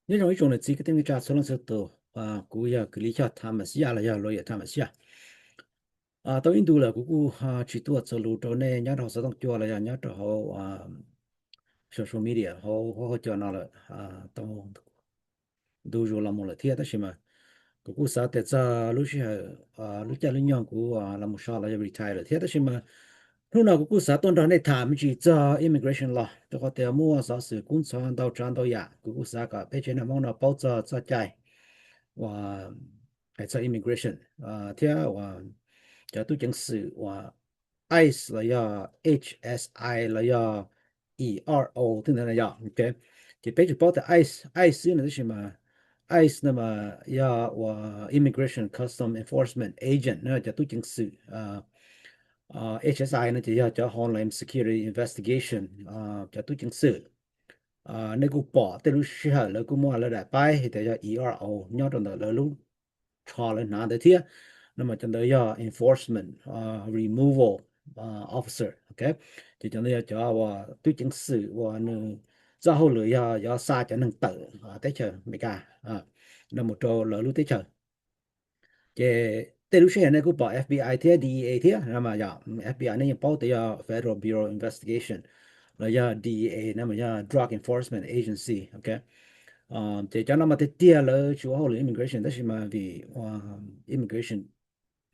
Nyob zoo ib tsoom niam txiv kwv tij neej tsa txhua leej txhua tus, kuv yog Kwv Lij Xyooj Tha Mas Xya los yog Lawyer Tha Mas Xya. Tau ib ntu lawm kuv kuj tsis tuaj txuas lus rau nej nyob rau xov tooj cua los yog nyob rau hauv social media hauv hauv cua no lawm tau ntu zus los mus lawm thiab, tab sis mas kuv kuj xav tias txog lub sij hawm, lub caij lub nyoog kuv los mus so los yog retire lawm thiab, tab sis mas hnub no kuv kuj xav tuaj nrog nej tham me ntsis txog immigration law, rau qhov tias muaj xov xwm kub ntxhov ntau tsav ntau yam, kuv kuj xav kom peb tsev neeg Hmoob no paub txog txoj cai uas hais txog immigration thiab uas cov tub ceev xwm uas ice los yog H S I los yog E R O twb ntawd na yom. Ces peb tsuas paub tias ice, ice xwb no, tab sis mas ice no mas yog uas Immigration Custom Enforcement Agent na, cov tub ceev xwm. H S I no ces yog cov Homeland Security Investigation, cov tub ceev xwm. Nej kuj pom tej lub sij hawm lawv kuj muaj lawv daim paib hais tias yog E R O nyob rau ntawm lawv lub tsho lawv hnav ntawd thiab. No mas cov ntawd yog Enforcement Removal Officer, ok. Ces cov ntawd yog cov uas tub ceev xwm uas nws txoj hauj lwm yog yuav xa cov neeg tawm teb chaws Amelikas no mus rau lawv lub teb chaws. Ces tej lub sij hawm nej kuj pom F B I thiab D E A thiab no mas yog F B I nej yeej paub tias yog Federal Bureau of Investigation, los yog D E A no mas yog Drug Enforcement Agency, ok. Ces cov no mas tiag tiag lawv tsis ua hauj lwm immigration, tab sis mas vim immigration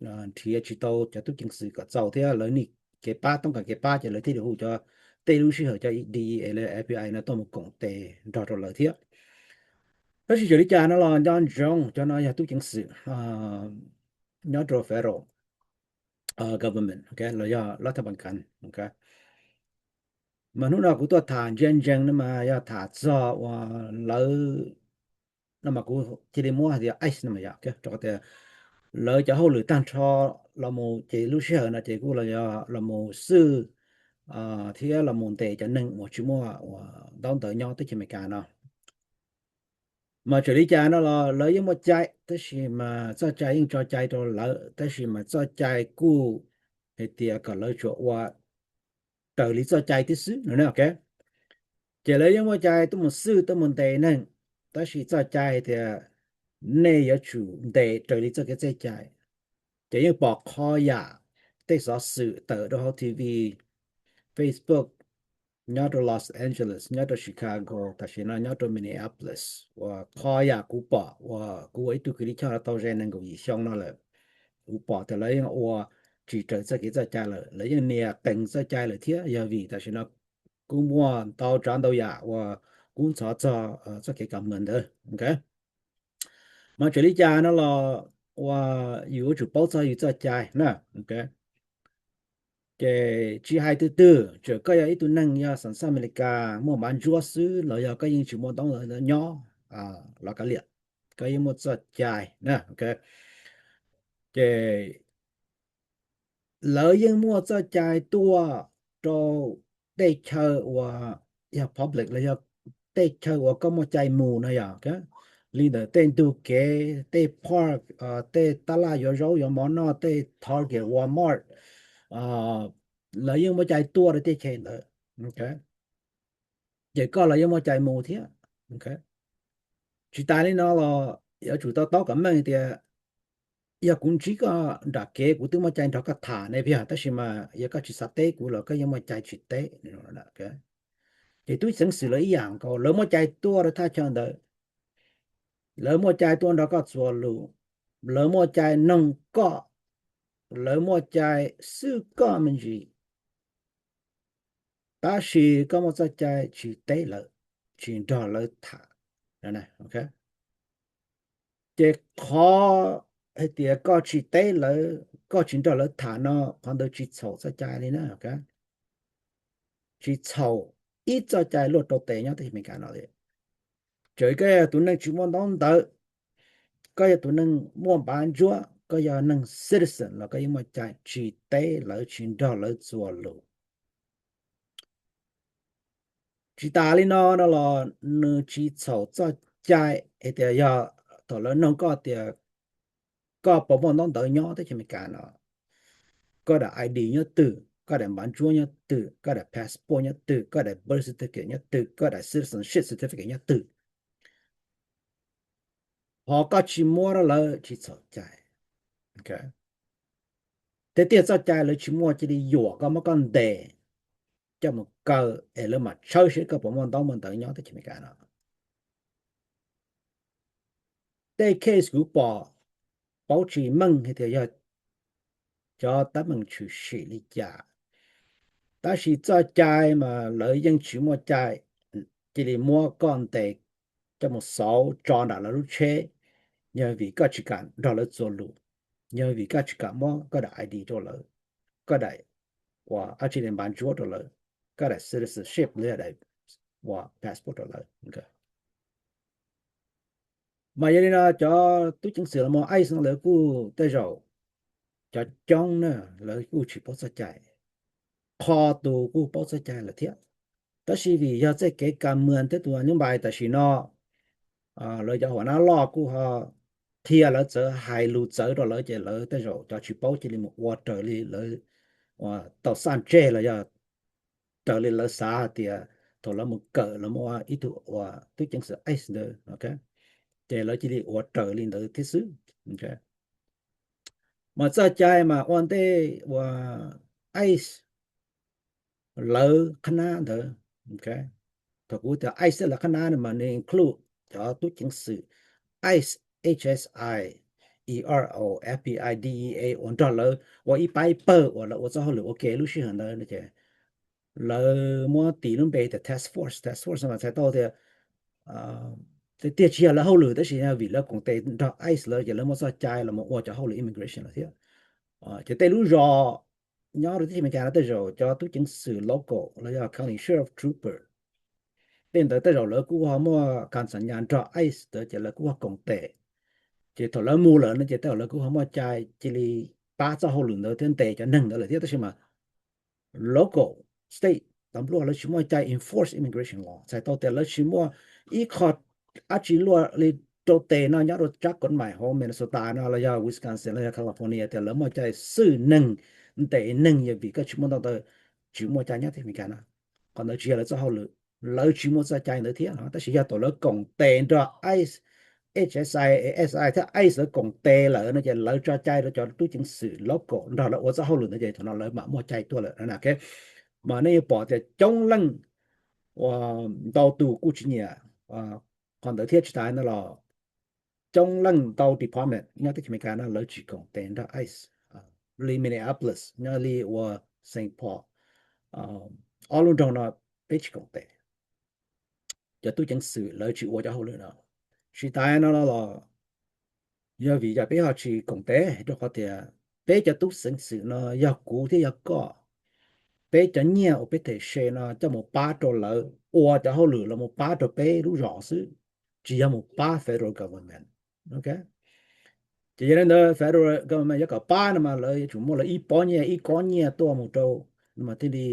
nrhiav tsis tau cov tub ceev xwm kom txaus thiab lawv need kev pab, toob kas kev pab, ces lawv thiaj li hu cov, tej lub sij hawm cov D E A los F B I no tuaj mus koom tes nrog rau lawv thiab. Tab sis txawm li cas no los nco ntsoov cov no yog tub ceev xwm nyob rau federal government, ok, los yog lab thab npas kas, ok. Mas hnub no kuv tuaj tham ntsia ntsees no mas yog tham txog uas lawv, no mas kuv cia li muab hais tias ice no mas yog, rau qhov tias lawv cov hauj lwm tag nrho los mus ces lub sij hawm no ces kuj los yog los mus xwj thiab los mus ntes cov neeg uas tsis muaj uas ntaub ntawv nyob teb chaws Amelikas no. Mas txawm li cas no los lawv yeej muaj cai, tab sis mas txoj cai yeej tso cai rau lawv, tab sis mas txoj cai kuj hais tias kom lawv tsuas ua raws li txoj cai tib xwb no, ok. Ces lawv yeej muaj cai tuaj mus xwj tuaj mus ntes neeg, tab sis txoj cai hais tias nej yuav tsum ntes raws li txoj kev txoj cai. Ces yeej pom qhov yam tej xov xwm tawm rau hauv T V, Facebook, nyob rau Los Angeles, nyob rau Chicago, tam sim no nyob rau Minneapolis, uas qhov yam kuv pom uas kuv ua ib tug kwv tij Hmoob no tau ze nees nkaum yim xyoo no lawm, kuv pom tias lawv yeej ua tsis raws txoj kev txoj cai lawm, lawv yeej nias qees txoj cai lawm thiab. Yog vim tam sim no kuj muaj ntau tsav ntau yam uas kub ntxhov txog txoj kev kam mees ntawd, ok. Mas txawm li cas no los uas yus yuav tsum paub txog yus txoj cai na, ok. Ces tsis hais twg twg, txawm koj yog ib tug neeg yog xeem xaj Amelikas muaj npav ntsuab xwb los yog koj yeej tsis muaj ntaub ntawv nyob los kav liam, koj yeej muaj txoj cai na, ok. Ces lawv yeej muaj txoj cai tuaj rau tej chaw uas yog public los yog tej chaw uas koj muaj cai mus no yom, li ntawm tej ntug kev, tej park, tej tab laj yuav zaub yuav mov noj, tej Target, Walmart, lawv yeej muaj cai tuaj rau tej chaw ntawd. Ces koj los yeej muaj cai mus thiab. Tsis tas li no los yuav tsum to taub kom meej tias yog kuv ntsib koj nram kev kuv twb muaj cai nrog koj tham ne, tab sis mas yog koj tsis xav teb kuv los koj yeej muaj cai tsis teb. Ces tub ceev xwm lawv ib yam nkaus, lawv muaj cai tuaj rau thaj chaw ntawd, lawv muaj cai tuaj nrog koj txuas lus, lawv muaj cai noog koj, lawv muaj cai xwb koj me ntsis, tab sis koj muaj txoj cai tsis teb lawv, tsis nrog lawv tham. Ces qhov hais tias koj tsis teb lawv, koj tsis nrog lawv tham no, qhov ntawd tsis txhaum txoj cai li na. Tsis txhaum ib txoj cai luaj rau tes nyob teb chaws Amelikas no li. Txawm koj yog tus neeg tsis muaj ntaub ntawv, koj yog tus neeg muaj npav ntsuab, koj yog neeg citizen los koj yeej muaj cai tsis teb lawv, tsis nrog lawv txuas lus. Tsis tas li no no los nws tsis txhaum txoj cai hais tias yog thaum lawv noog koj tias koj puas muaj ntaub ntawv nyob teb chaws Amelikas no, koj daim I D nyob twg, koj daim npav ntsuab nyob twg, koj daim passport nyob twg, koj daim birth certificate nyob twg, koj daim citizenship certificate nyob twg. Ho koj tsis muab rau lawv tsis txhaum cai. Tiag tiag txoj cai lawv tsis muaj cia li yuam koj muab koj ntes coj mus kaw es lawv mam tshawb seb koj puas muaj ntaub muaj ntawv nyob teb chaws Amelikas no. Tej case kuv pom paub tsis meej hais tias yog cov teeb meem tshwm sim li cas, tab sis txoj cai mas lawv yeej tsis muaj cai cia li muab koj ntes coj mus xauv tso nram lawv lub tsheb, yog vim koj tsis kam nrog lawv txuas lus, yog vim koj tsis kam muab koj daim I D rau lawv, koj daim uas dab tsi li npav ntsuab rau lawv, koj daim citizenship los yog daim uas passport rau lawv. Mas yog li no cov tub ceev xwm los mus ICE no lawv kuj tej zaum cov coob na lawv kuj tsis paub txoj cai, qhov tus kuj paub txoj cai lawm thiab. Tab sis vim yog txoj kev ka muas thiab tus nyuj vais tam sim no lawv cov hua nab loj kuj ho thiab lawv txawm hais lus txawv rau lawv ces lawv tej zaum cov tsis paub cia li mus ua raws li lawv tau xaj ntseg los yog raws li lawv xav hais tias thaum lawv mus kawm lawv mus ua ib tug uas tub ceev xwm ICE ntawd, ces lawv cia li ua raws li ntawd thiab xwb. Mas txoj cai mas ua ntej uas ICE lawv qhab nab ntawd, thaum kuv tias ICE lawv qhab nab no mas nws include cov tub ceev xwm ICE, HSI, ERO, FBI, DEA uas nrog lawv ua ib pab ib pawg uas lawv ua txoj hauj lwm ua ke lub sij hawm ntawd no ces lawv muab tis lub npe tias task force. Task force mas txhais tau tias tiag tiag tsis yog lawv hauj lwm tab sis yog vim lawv koom tes nrog ICE lawv ces lawv muaj txoj cai los mus ua cov hauj lwm immigration lawm thiab. Ces tej lub zos nyob rau teb chaws Amelikas no tej zaum cov tub ceev xwm local los yog county sheriff, trooper, tej ntawd tej zaum lawv kuj ho muaj kas xam nyas nrog ICE ntawd ces lawv kuj ho koom tes. Ces thaum lawv mus lawm no ces tej zaum lawv kuj ho muaj cai cia li pab txoj hauj lwm ntawd thiab ntes cov neeg ntawd lawm thiab. Tab sis mas local, state, tam luaj lawv tsis muaj cai enforce immigration law, txhais tau tias lawv tsis muaj ib qho dab tsi luaj li rau tes no nyob rau tsab kod mais hauv Minnesota no los yog Wisconsin los yog California tias lawv muaj cai xwj neeg, ntes neeg yog vim koj tsis muaj ntaub ntawv, tsis muaj cai nyob teb Amelikas no. Qhov ntawd tsis yog lawv txoj hauj lwm, lawv tsis muaj txoj cai ntawd thiab no. Tab sis yog thaum lawv koom tes nrog ICE, HSI, SI thiab ICE lawv koom tes lawm no ces lawv tso cai rau cov tub ceev xwm local nrog lawv ua txoj hauj lwm ntawd ces thaum no lawv mam muaj cai tuaj lawm. Mas nej yuav pom tias coob leej uas ntau tus kuj tsis nyiam qhov ntawd thiab. Tsis tas no los coob leej ntau department nyob teb chaws Amelikas no lawv tsis koom tes nrog ICE, li Minneapolis nyob li uas Saint Paul, ob lub nroog no peb tsis koom tes, cov tub ceev xwm lawv tsis ua cov hauj lwm no. Tsis tas no los yog vim yog peb ho tsis koom tes rau qhov tias peb cov tub ceev xwm no yog kuv thiab yog koj, peb cov nyiaj uas peb them se no coj mus pab rau lawv ua cov hauj lwm los mus pab rau peb lub zos xwb, tsis yog mus pab federal government. Ces yog li ntawd federal government yuav kom pab no mas lawv yuav tsum muaj lawv ib pob nyiaj ib kob nyiaj tuaj mus rau no mas thiaj li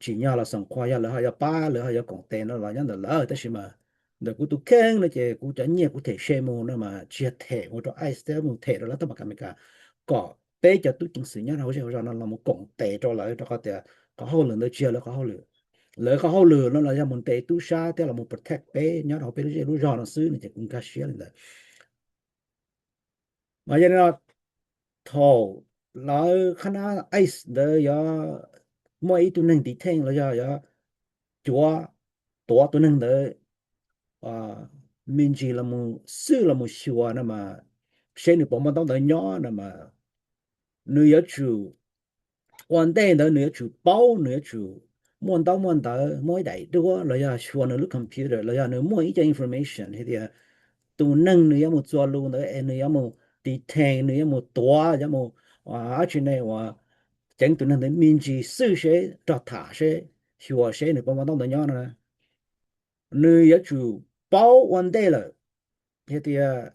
tsim nyog los xoom qhua yog lawv ho yuav pab lawv ho yuav koom tes no los nyob ntawm lawv. Tab sis mas ntawm kuv tus kheej no ces kuv cov nyiaj kuv them se mus no mas tsis yog them mus rau ICE thiab mus them rau lawv tab mas ka Amelikas kom peb cov tub ceev xwm nyob rau hauv zej hauv zos no los mus koom tes rau lawv rau qhov tias qhov hauj lwm ntawd tsis yog lawv qhov hauj lwm. Lawv qhov hauj lwm no los yog mus ntes tub sab thiab los mus protect peb nyob rau hauv peb lub zej lub zog no xwb no ces kuv nkag siab li ntawd. Mas yog li no thaum lawv qhab nab ICE ntawd yuav muaj ib tug neeg detain los yog yuav cuav, tuav tus neeg ntawd me ntsis los mus xwj los mus xyuas no mas seb nws puas muaj ntaub ntawv nyob no mas nws yuav tsum ua ntej ntawd nws yuav tsum paub, nws yuav tsum muaj ntaub muaj ntawv, muaj ib daim duab los yog xyuas nws lub computer los yog nws muaj ib co information hais tias tus neeg nws yuav mus txuas lus ntawd es nws yuav mus detain, nws yuav mus tuav, yuav mus dab tsi ne uas ceev tus neeg ntawd me ntsis xwj seb, rov tham seb, xyuas seb nws puas muaj ntaub ntawv nyob no. Nws yuav tsum paub ua ntej lawm hais tias,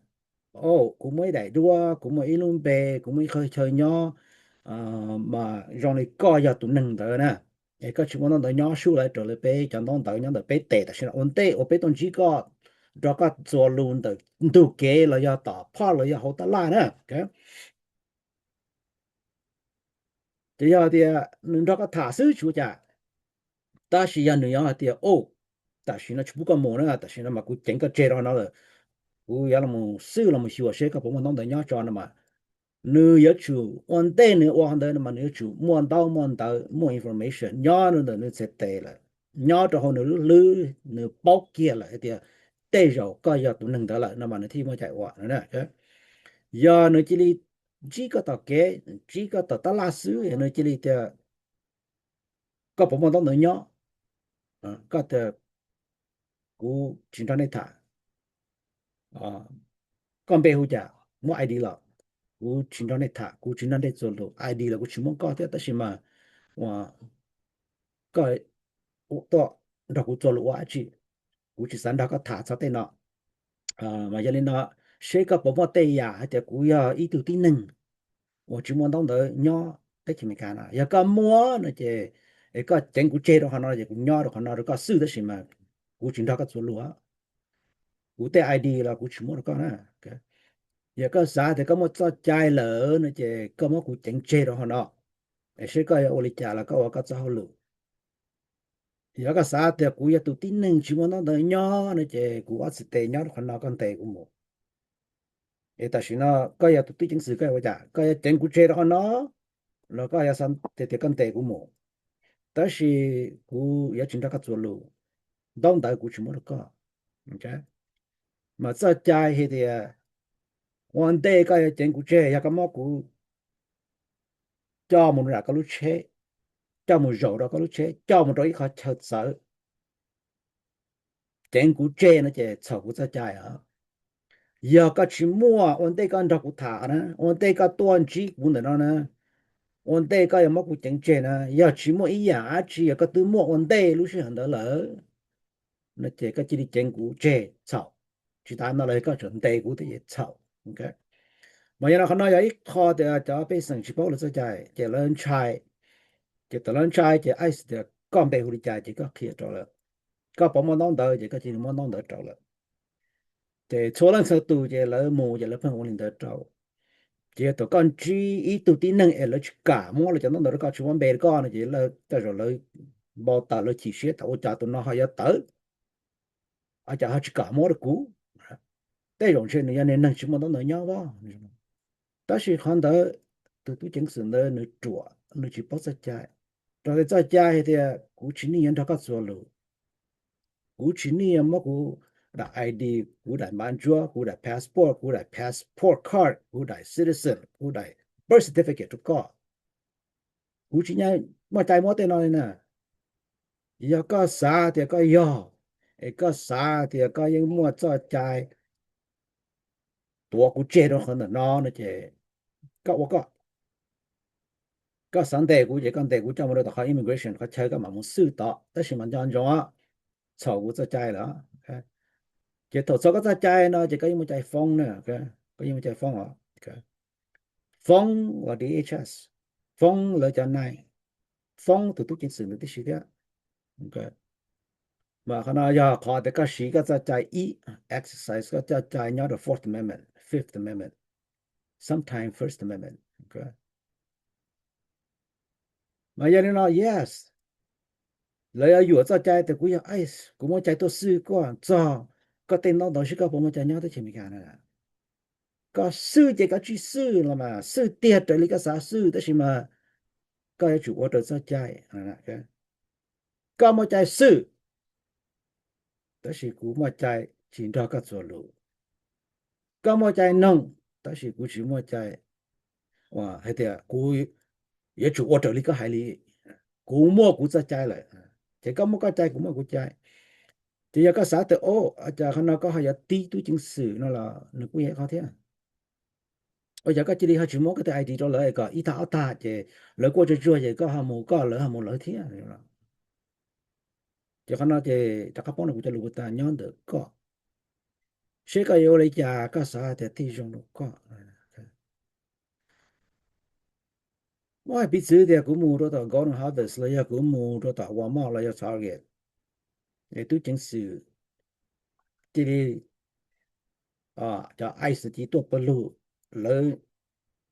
o, kuv muaj ib daim duab, kuv muaj ib lub npe, kuv muaj ib qhov chaw nyob, mas zoo li koj yog tus neeg ntawd na, es koj tsis muaj ntaub ntawv nyob, sub lawv raws li peb cov ntaub ntawv nyob ntawm peb tes tam sim no ua ntej uas peb tuaj ntsib koj, nrog koj txuas lus ntawm ntug kev los yog tom phoj los yog hauv tab laj na. Ces yog tias nws nrog koj tham xwb tsis ua cas, tab sis yog nws yuav hais tias, o, tam sim no tsis pub koj mus na, tam sim no mas kuv ceev koj tseg rau no lawm, kuv yuav los xwb los xyuas seb koj puas muaj ntaub ntawv nyob tso no mas, nws yuav tsum ua ntej nws ua qhov ntawd no mas nws yuav tsum muaj ntaub muaj ntawv muaj information nyob rau ntawm nws txhais tes lawm, nyob rau hauv nws lub hlwb, nws paub kiag lawm hais tias tej zaum koj yog tus neeg ntawd lawm no mas nws thiaj muaj cai ua. Yog nws cia li ntsib koj tom kev, ntsib koj tom tab laj xwb, nws cia li tias, koj puas muaj ntaub ntawv nyob? Koj tias, kuv tsis nrog nej tham. Koj npe hu cas, muab I D los? Kuv tsis nrog nej tham, kuv tsis nrog nej txuas lus, I D los kuv tsis muab koj thiab, tab sis mas koj tuaj nrog kuv txuas lus ua dab tsi? Kuv tsis xav nrog koj tham txog tej no. Mas yog li no, seb koj puas muaj tej yam hais tias kuv yog ib tug tib neeg uas tsis muaj ntaub ntawv nyob teb chaws Amelikas no. Yog koj muaj no ces, es koj ceev kuv tseg rau qhov no ces kuv nyob rau qhov no rau koj xwb, tab sis mas kuv tsis nrog koj txuas lus. Kuv tej I D los kuv tsis muab rau koj na. Yog koj xav tias koj muaj txoj cai lawm no ces koj muab kuv ceev tseg rau qhov no, es seb koj yuav ua li cas los koj ua koj txoj hauj lwm. Yog koj xav tias kuv yog tus tib neeg tsis muaj ntaub ntawv nyob no ces kuv ob txhais tes nyob rau qhov no, koj ntes kuv mus. Es tam sim no koj yog tus tub ceev xwm, koj yuav ua cas? Koj yuav ceev kuv tseg rau qhov no los koj yuav xav tias koj ntes kuv mus? Tab sis kuv yuav tsis nrog koj txuas lus, ntaub ntawv kuv tsis muab rau koj. Mas txoj cai hais tias ua ntej koj yuav ceev kuv tseg, yog koj muab kuv coj mus rau koj lub tsheb, coj mus zaum rau koj lub tsheb, coj mus rau ib qhov chaw txawv, ceev kuv tseg no ces txhaum kuv txoj cai os. Yog koj tsis muaj, ua ntej koj nrog kuv tham na, ua ntej koj tuaj ntsib kuv ntawm no na, ua ntej koj yuav muab kuv ceev tseg na, yog tsis muaj ib yam dab tsi, yog koj twb muaj ua ntej lub sij hawm ntawd lawm no ces koj cia li ceev kuv tseg, txhaum. Tsis tas no los koj tseem ntes kuv thiab ces txhaum. Mas yog no qhov no yog ib qho tias cov pej xeem tsis paub lawv txoj cai ces lawv ntshai. Ces thaum lawv ntshai ces ICE tias koj npe hu li cas ces koj qhia rau lawv. Koj puas muaj ntaub ntawv ces koj cia li muab ntaub ntawv rau lawv. Ces txhua leej txhua tus ces lawv mus ces lawv pheej ua li ntawd rau. Ces yog thaum koj ntsib ib tug tib neeg es lawv tsis kam muab lawv cov ntaub ntawv rau koj, tsis muab npe rau koj no ces tej zaum lawv npau taws, lawv chim siab tias ua cas tus no ho yuav tawv, ua cas ho tsis kam muab rau kuv. Tej zaum ntshe nws yog niag neeg tsis muaj ntaub ntawv nyob os. Tab sis qhov ntawd, tus tub ceev xwm ntawd nws ruam, nws tsis paub txoj cai. Raws li txoj cai hais tias kuv tsis need yuav nrog koj txuas lus, kuv tsis need yuav muab kuv daim ID, kuv daim npav ntsuab, kuv daim passport, kuv daim passport card, kuv daim citizen, kuv daim birth certificate rau koj. Kuv tsis muaj cai muab tej no li na. Yog koj xav tias koj yog, es koj xav tias koj yeej muaj txoj cai tuav kuv tseg rau qhov ntawm no no ces koj ua koj. Koj xav ntes kuv ces koj ntes kuv coj mus rau tom qhov immigration qhov chaw koj mam mus xwb tod, tab sis mas nco ntsoov, txhaum kuv txoj cai lawm. Ces thaum txhaum koj txoj cai no ces koj yeej muaj cai foob na, koj yeej muaj cai foob os. Foob los DHS, foob lawv cov nai, foob tus tub ceev xwm ntawd tib si thiab. Mas qhov no yog qhov tias koj siv koj txoj cai ib, exercise koj txoj cai nyob rau Fourth Amendment, Fifth Amendment, sometimes First Amendment. Mas yog li no, yes, lawv yuav yuam txoj cai tias kuv yog ICE, kuv muaj cai tuaj xwb koj txog koj tej ntaub ntawv seb koj puas muaj cai nyob teb chaws Amelikas na. Koj xwb ces koj tsis xwb los mas xwb tiag raws li koj xav xwb, tab sis mas koj yuav tsum ua raws txoj cai. Koj muaj cai xwb, tab sis kuv muaj cai tsis nrog koj txuas lus. Koj muaj cai noog, tab sis kuv tsis muaj cai hais tias kuv yuav tsum ua raws li koj hais li. Kuv muaj kuv txoj cai lawm, ces koj muaj koj cai, kuv muaj kuv cai. Ces yog koj xav tias, o, cas qhov no koj ho yuav tib tub ceev xwm no los nws kuj yog ib qho thiab. O, yog koj cia li ho tsis muab koj tej ID rau lawv kom ib tag ob tag ces lawv kuj tsuag tsuag ces koj ho mus koj, lawv ho mus lawv thiab. Ces qhov no ces rov qab paub no kuv cov lus puas tag nyob ntawm koj, seb koj yuav ua li cas, koj xav tias thiaj zoo rau koj. Muab hais piv txwv tias kuv mus rau tom Golden Harvest los yog kuv mus rau tom Walmart los yog Target, es tub ceev xwm cia li, cov ICE cia li tuaj pawg lug, lawv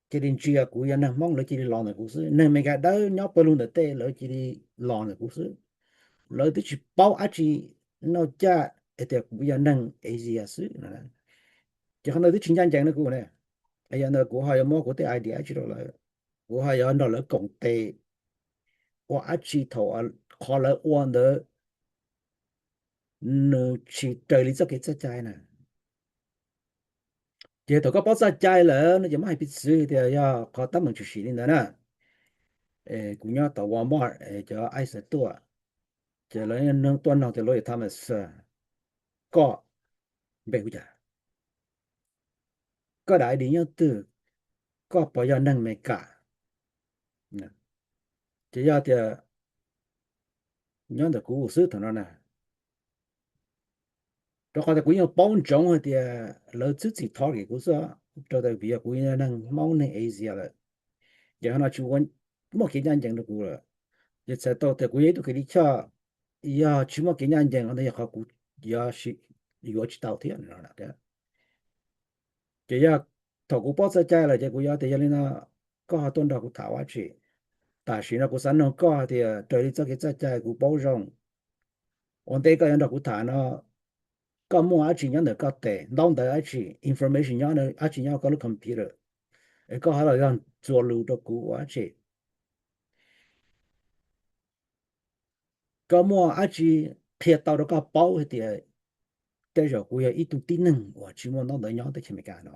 cia li ntsia kuv yog neeg Hmoob, lawv cia li los ntawm kuv xwb. Neeg Amelikas dawb nyob pawg lug ntawm tej, lawv cia li los ntawm kuv xwb. Lawv twb tsis paub dab tsi, noj caj hais tias kuv yog neeg Asia xwb. Ces qhov ntawd twb tsis ncaj ncees rau kuv ne. Yog ntawd kuv ho yuav muab kuv tej idea dab tsi rau lawv, kuv ho yuav nrog lawv koom tes ua dab tsi thaum qhov lawv ua ntawd nws tsis raws li txoj kev txoj cai na. Ces thaum koj paub txoj cai lawm no ces muab hais piv txwv tias yog qhov teeb meem tshwm sim li ntawd na. Kuv nyob tom Walmart, cov ICE tuaj, ces lawv tuaj nug tias Lawyer Thomas, koj npe hu cas? Koj daim ID nyob twg? Koj puas yog neeg Amelikas? Ces yog tias nyob ntawm kuv xwb thaum no na, rau qhov tias kuv yeej paub ntsoov hais tias lawv txwb txim thov kiag kuv xwb, rau tias vim yog kuv yog neeg Hmoob neeg Asia lawm, ces qhov no tsis ua, muaj kev ncaj ncees rau kuv lawm. Ces txhais tau tias kuv yog ib tug kws li choj, yog tsis muaj kev ncaj ncees qhov ntawd yog qhov kuv yuav tsis tau thiab. Ces yog thaum kuv paub txoj cai lawm ces kuv yuav tias yog li no, koj ho tuaj nrog kuv tham ua dab tsi? Tam sim no kuv xav nug koj hais tias raws li txoj kev txoj cai kuv paub zoo, ua ntej koj yuav nrog kuv tham no, koj muaj dab tsi nyob ntawm koj tes, ntaub ntawv dab tsi, information nyob dab tsi nyob koj lub computer, es koj ho los yog txuas lus rau kuv ua dab tsi? Koj muaj dab tsi qhia tau rau koj paub hais tias tej zaum kuv yog ib tug tib neeg uas tsis muaj ntaub ntawv nyob teb chaws Amelikas no?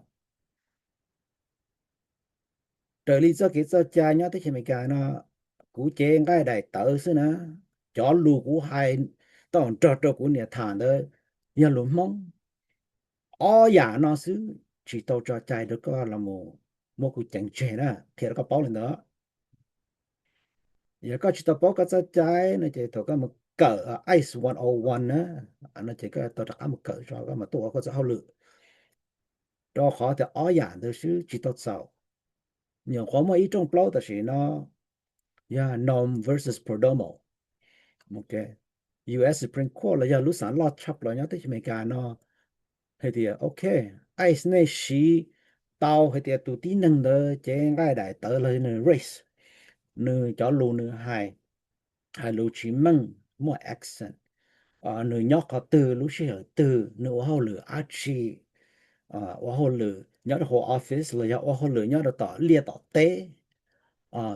Raws li txoj kev txoj cai nyob teb chaws Amelikas no, kuv cev nqaij daim tawv xwb na, cov lus kuv hais tau nrog rau kuv niam tham ntawd yog lus Hmoob. Ob yam no xwb tsis tau tso cai rau koj los mus muab kuv ceev tseg na, qhia rau koj paub li ntawd. Yog koj tsis tau paub koj txoj cai no ces thaum koj mus kawm ICE one oh one na, no ces koj tau rov qab mus kawm tso, koj mus tuaj ua koj txoj hauj lwm. Rau qhov tias ob yam ntawd xwb tsis tau txaus. Nyuam qhuav muaj ib rooj plaub tam sim no yog Noem versus Perdomo. US Supreme Court los yog lub xeev loj tshaj plaws nyob teb chaws Amelikas no hais tias, ok, ICE nej siv tau hais tias tus tib neeg ntawd cev nqaij daim tawv los nws race, nws cov lus nws hais, hais lus tsis meej, muaj accent, nws nyob qhov twg, lub sij hawm twg, nws ua hauj lwm dab tsi, ua hauj lwm nyob rau hauv office los yog ua hauj lwm nyob rau tom liaj tom teb.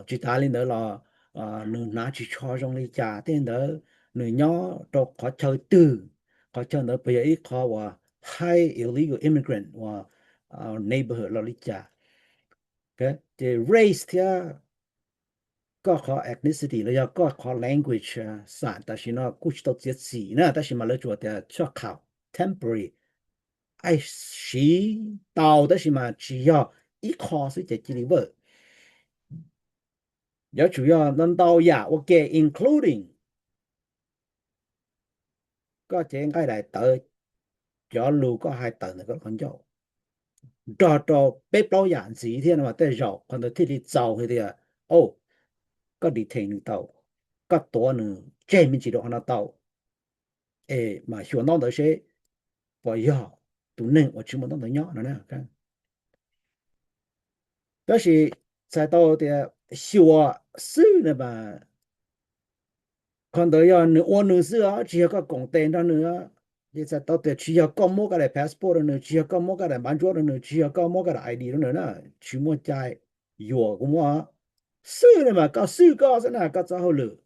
Tsis tas li ntawd los nws hnav tsis tsho zoo li cas tej ntawd, nws nyob rau qhov chaw twg, qhov chaw ntawd puas yog ib qho uas high illegal immigrant uas neighborhood los li cas. Ces race thiab koj qhov ethnicity los yog koj qhov language xam tam sim no kuj tsis tau txiav txim na, tab sis mas lawv tsuas tias tshaj qhaum temporary, ICE siv tau tab sis mas tsis yog ib qho xwb ces cia li vawj. Yuav tsum yog ntau ntau yam ua ke including koj cev nqaij daim tawv, cov lus koj hais tawm ntawm koj qhov ncauj, nrog rau peb plaub yam ntxiv thiab no mas tej zaum qhov ntawd thiaj li txaus hais tias, o, koj detain nws tau, koj tuav nws tseg me ntsis rau qhov no tau, es mas xyuas ntaub ntawv seb puas yog tus neeg uas tsis muaj ntaub ntawv nyob no na. Tab sis txhais tau tias xyuas xwb no mas qhov ntawd yog nws ua nws xwb os, tsis yog koj koom tes nrog nws. Ces txhais tau tias tsis yog koj muab koj daim passport rau nws, tsis yog koj muab koj daim npav ntsuab rau nws, tsis yog koj muab koj daim ID rau nws na, tsis muaj cai yuam kuv muab xwb no mas koj xwb koj xwb na, koj txoj hauj lwm.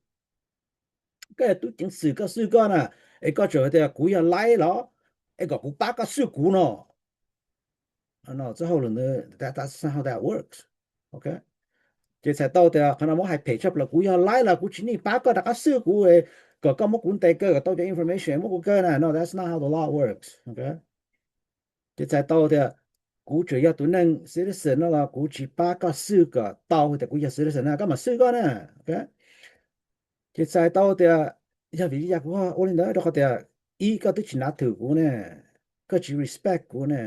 Koj yog tub ceev xwm koj xwb koj na, es koj tseem hais tias kuv yog laib los, es kom kuv pab koj xwb kuv no. No txoj hauj lwm ntawd, that's not how that works. Ces txhais tau tias qhov no muab hais phem tshaj plaws, kuv yog laib los kuv tsis need pab koj rov qab xwb kuv, kom koj muab kuv ntes kaw kom tau cov information muab kuv kaw na, no that's not how the law works. Ces txhais tau tias kuv tseem yog tus neeg citizen no los kuv tsis pab koj xwb kom tau tias kuv yog citizen na, koj mam xwb koj na. Ces txhais tau tias yog vim li cas kuv ua li ntawd, rau qhov tias ib, koj twb tsis nav thwm kuv ne, koj tsis respect kuv ne,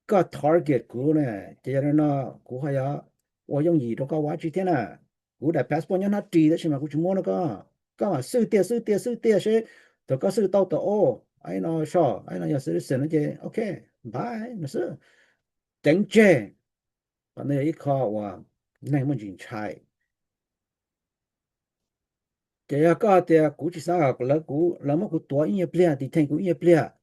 koj target kuv ne, ces yog li no kuv ho yuav ua yooj yim rau koj ua dab tsi thiab na? Kuv daim passport nyob hnab ris tab sis mas kuv tsis muab rau koj, koj mam xwb tiag xwb tiag xwb tiag seb thaum koj xwb tau tas, o, no so, no yog citizen no ces ok, bye no xwb, ceev tseg. Qhov no yog ib qho uas neeg muaj ntsis ntshai. Ces yog koj tias kuv tsis xav kom lawv, kuv, lawv muab kuv tuav ib nyuag pliag, detain kuv ib nyuag pliag,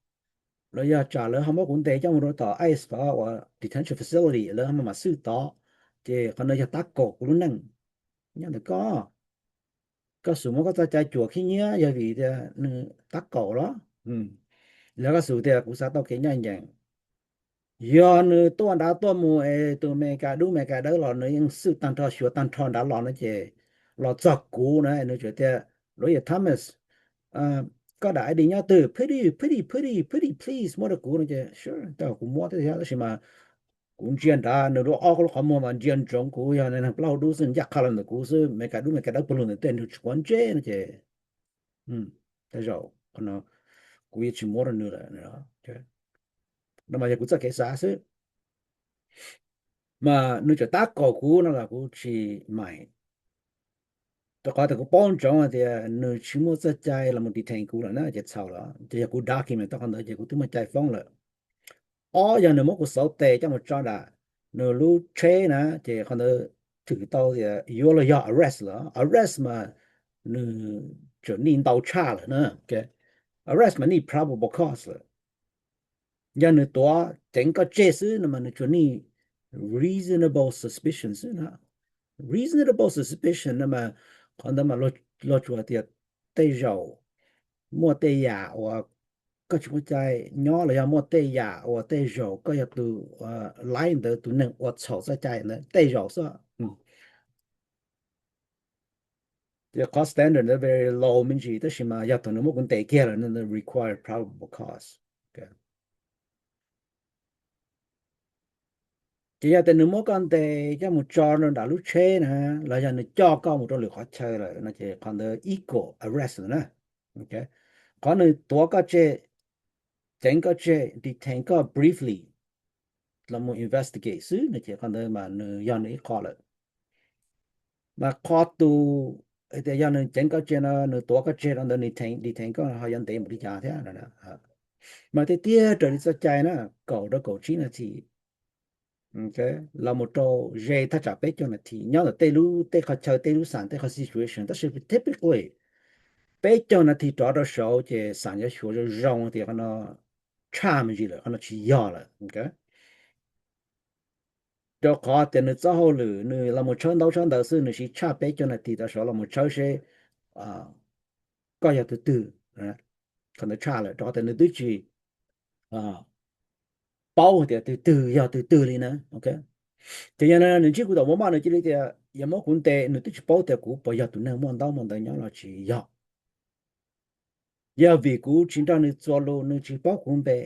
los yog tsam lawv ho muab kuv ntes coj mus rau tom ICE tod uas detention facility, lawv ho mam xwj tod, ces qhov no yog tab kaum kuv lub neej. Nyob ntawm koj, koj xub muab koj txoj cai cuam khib nyiab yog vim tias nws tab kaum los? Los koj xub tias kuv xav tau kev ncaj ncees? Yog nws tuaj nrad tuaj mus es tus Meskas dub Meskas dawb los nws yeej xwj tag nrho xyuas tag nrho nrad los no ces los txog kuv na nws tsuas tias, Lawyer Thomas, koj daim ID nyob twg? Pretty, pretty, pretty, pretty please muab rau kuv no ces sure, kuv muab thiab tab sis mas kuv ntsia nrad nws lub ob lub qhov muag mas ntsia ntsoov kuv, yog neeg plaub hau dub xwb ncaj qha los ntawm kuv xwb, Meskas dub Meskas dawb puag lug ntawm tej nws tsis quav ntsej no ces tej zaum qhov no kuv yuav tsis muab rau nws lawm. No mas yog kuv txoj kev xav xwb. Mas nws tseem tab kaum kuv no los kuv tsis mind, rau qhov tias kuv paub ntsoov hais tias nws tsis muaj txoj cai los mus detain kuv lawm na ces txhaum lawm. Ces yog kuv document tau qhov ntawd ces kuv twb muaj cai foob lawm. Ob, yog nws muab kuv xauv tes coj mus tso nram nws lub tsheb na ces qhov ntawd thwm tau tias yuav los yog arrest lawm. Arrest mas nws tsuas nij ntau tshaj lawm na. Arrest mas nij probable cause lawm. Yog nws tuav ceev koj tseg xwb no mas nws tsuas nij reasonable suspicion xwb na. Reasonable suspicion no mas qhov ntawd mas luag tsuas tias tej zaum muaj tej yam uas koj tsis muaj cai nyob los yog muaj tej yam uas tej zaum koj yog tus laiv ntawd tus neeg ua txhaum txoj cai ntawd tej zaum xwb. Ces qhov standard ntawd very low me ntsis tab sis mas yog thaum nws muab kuv ntes kiag lawm nws require probable cause. Ces yog tias nws muab koj ntes coj mus tso rau nram lub tsheb na, los yog nws coj koj mus rau lwm qhov chaw lawm no ces qhov ntawd equal arrest na. Qhov nws tuav koj tseg, ceev koj tseg, detain koj briefly los mus investigate xwb no ces qhov ntawd mas nws yog nws ib qho lawm. Mas qhov tus tias yog nws ceev koj tseg no, nws tuav koj tseg rau ntawd, nws detain koj ho yuav ntev npaum li cas thiab. Mas tiag tiag raws li txoj cai na, kaum rau kaum tsib nas this los mus rau ze thaj tsam peb caug nas this nyob ntawm tej lub, tej qhov chaw, tej lub xam, tej qhov situation. Tab sis typically peb caug nas this rov rau saud ces xam yuav xyuas zoo zoo tias qhov no tshaj me ntsis lawm, qhov no tsis yog lawm. Rau qhov tias nws txoj hauj lwm nws los mus tshawb ntaub tshawb ntawv xwb, nws siv tshaj peb caug nas this rov saud los mus tshawb seb koj yog tus twg. Qhov ntawd tshaj lawm rau qhov tias nws twb tsis paub tias tus twg yog tus twg li na. Ces yog nws ntsib kuv tom mos maj nws cia li tias yog muab kuv ntes, nws twb tsis paub tias kuv puas yog tus neeg muaj ntaub muaj ntawv nyob los tsis yog. Yog vim kuv tsis nrog nws txuas lus, nws tsis paub kuv npe.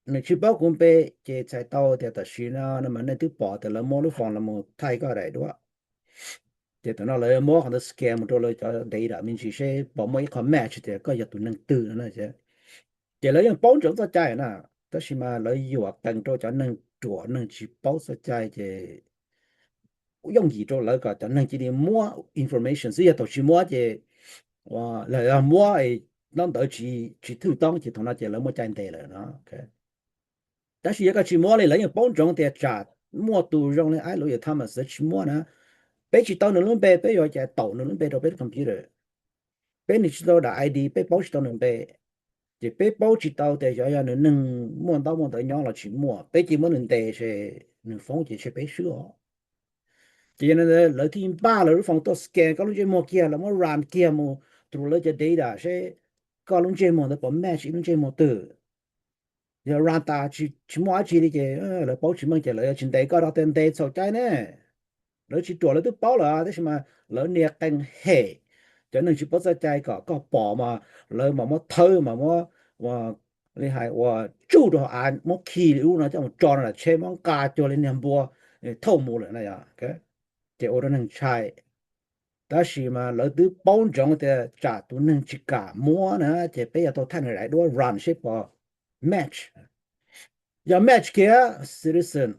Nws tsis paub kuv npe, ces txhais tau tias tam sim no no mas nej twb pom tias lawv muab lub foos los mus thaij koj daim duab. Ces thaum no lawv muab qhov ntawd scan mus rau lawv cov data me ntsis seb puas muaj ib qho match tias koj yog tus neeg twg no. Ces lawv yeej paub ntsoov txoj cai na, tab sis mas lawv yuam qees rau cov neeg ruam, neeg tsis paub txoj cai ces yooj yim rau lawv kom cov neeg cia li muab information xwb, yog thaum tsis muab ces, lawv muab ntaub ntawv tsis thwj toob ces thaum no ces lawv muaj cai ntes lawm no. Tab sis yog koj tsis muab li, lawv yeej paub ntsoov tias tsam muaj tus zoo li Lawyer Thomas tsis muab na, peb tsis tau nws lub npe, peb yuav cas taum nws lub npe rau peb lub computer. Peb nws tsis tau dam ID, peb paub tsis tau nws npe, ces peb paub tsis tau tias xyov yog nws neeg muaj ntaub muaj ntawv nyob los tsis muaj, peb cia muab nws ntes ces nws foob ces ntshe peb swb os. Ces yog li ntawd lawv thiaj npaj lawv lub foos tuaj scan koj lub ntsej muag kiag, lawv muab run kiag mus through lawv cov data seb koj lub ntsej muag ntawd puas match ib lub ntsej muag twg. Yog run tas tsis muaj dab tsi li ces lawv paub tsis meej ces lawv yuav tsis ntes koj rau tias ntes txhaum cai ne. Lawv tsis ruam, lawv twb paub lawm tab sis mas lawv nias qee hem cov neeg tsis paub txoj cai kom koj pom mas lawv mam muab thawb mas muab li hais uas tsuj rau hauv av, muab khi li ub no coj mus tso rau nram tsheb, muab nqa cuag li niag npua thauj mus lawm na. Ces ua rau neeg ntshai. Tab sis mas lawv twb paub ntsoov tias tsam tus neeg tsis kam muab na, ces peb yuav tau thaij nws daim duab run seb puas match. Yog match kiag, citizen,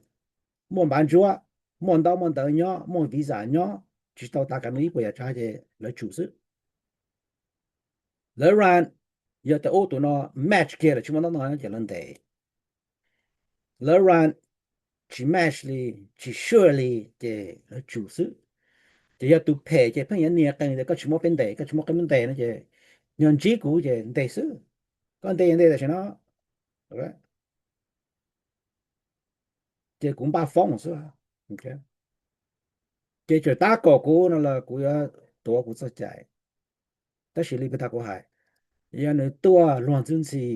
muaj npav ntsuab, muaj ntaub muaj ntawv nyob, muaj visa nyob, tsis tau tas kav nus ib puas yam tsav ces lawv tsum xwb. Lawv run, yog tias ub tus no match kiag lawm, tsis muaj ntaub ntawv nyob ces lawv ntes. Lawv run tsis match li, tsis sure li ces lawv tsum xwb. Ces yog tus phem ces pheej yuav nias qee tias koj tsis muab peb ntes, koj tsis muab peb ntes no ces yog ntsib kuv ces ntes xwb. Koj ntes yog ntes tam sim no. ces kuv npaj foob xwb. Ces tseem tab kaum kuv no los kuv yuav tuav kuv txoj cai. Tab sis li puag ta kuv hais, yog nws tuaj luag ntxhi ntxhi,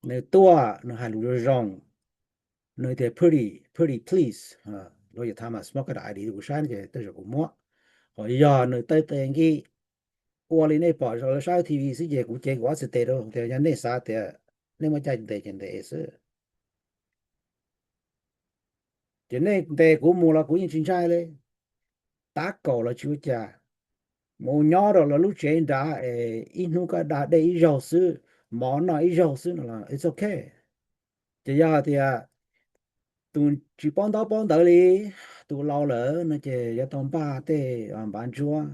nws tuaj nws hais lus zoo zoo, nws tias pretty, pretty please, luag yuav tham mas smoke ID, kuv saib no ces tej zaum kuv muab. Ho yog nws tawv tes nkij ua li nej pom lawv saib T V xwb ces kuv cev kuv ob txhais tes rau tias yog nej xav tias nej muaj cai ntes ces ntes xwb. Ces nej ntes kuv mus los kuv yeej tsis ntshai li. Tab kaum los tsis ua cas, mus nyob rau lawv lub tsev nrad es ib hnub koj da dej ib zaug xwb, mov noj ib zaug xwb no los it's okay. Ces yog hais tias tus tsis paub ntaub paub ntawv li, tus laus lawm no ces yuav tau npaj tej npav ntsuab,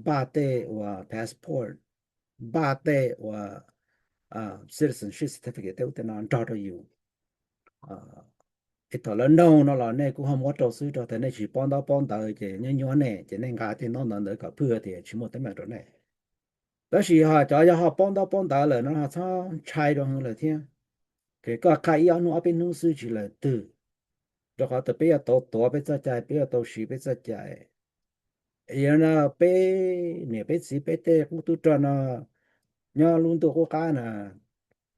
npaj tej uas passport, npaj tej uas citizenship certificate tej ub tej no nrog rau yus. Es thaum lawv noog no los nej kuj ho muab rau xwb, rau tias nej tsis paub ntaub paub ntawv ces nyuaj nyuaj nej ces nej nqa tej ntaub ntawv ntawd kom phwj tias tsis muaj teeb meem rau nej. Tab sis ho cov yog ho paub ntaub paub ntawv lawm no ho txhob ntshai rau heev lawm thiab. Ces koj qhia ib ob hnub ob peb hnub xwb tsis lawm twg, rau qhov tias peb yuav tau tuav peb txoj cai, peb yuav tau siv peb txoj cai. Yog no peb niam peb txiv peb tej qub tub rog no nyob lub ntuj qub qab na,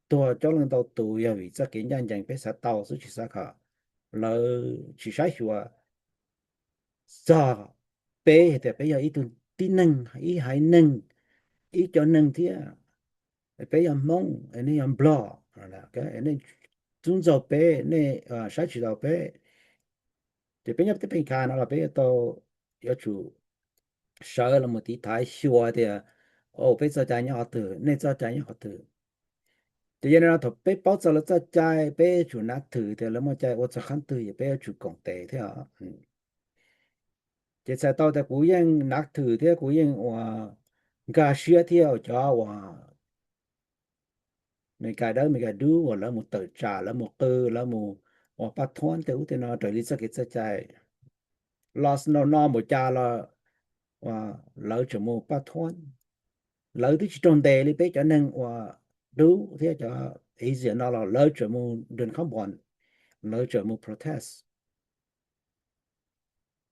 tuag coob leej ntau tus yog vim txoj kev ncaj ncees peb xav tau xwb tsis xav kom lawv tsis saib xyuas txog peb hais tias peb yog ib tug tib neeg, ib haiv neeg, ib cov neeg thiab. Peb yog Hmoob, nej yog Nplog, nej txub ntxaug peb, nej saib tsis taus peb. Ces peb nyob teb Amelikas no los peb yuav tau, yuav tsum sawv los mus tiv thaiv xyuas tias, o, peb txoj cai nyob qhov twg, nej txoj cai nyob qhov twg. Ces yog li no thaum peb paub txog lawv txoj cai peb yuav tsum nav thwm tias lawv muaj cai ua txog qhov twg es peb yuav tsum koom tes thiab. Ces txhais tau tias kuv yeej nav thwm thiab kuv yeej ua nkag siab thiab cov uas Meskas dawb Meskas dub uas lawv mus tawm tsam, lawv mus qw, lawv mus ua paj thuab tej ub tej no raws li txoj kev txoj cai. Los snow no npaum cas los lawv tseem mus paj thuab. Lawv twb tsis raug ntes li peb cov neeg uas dub thiab cov Asia no los lawv tseem mus nrog khob npos, lawv tseem mus protest.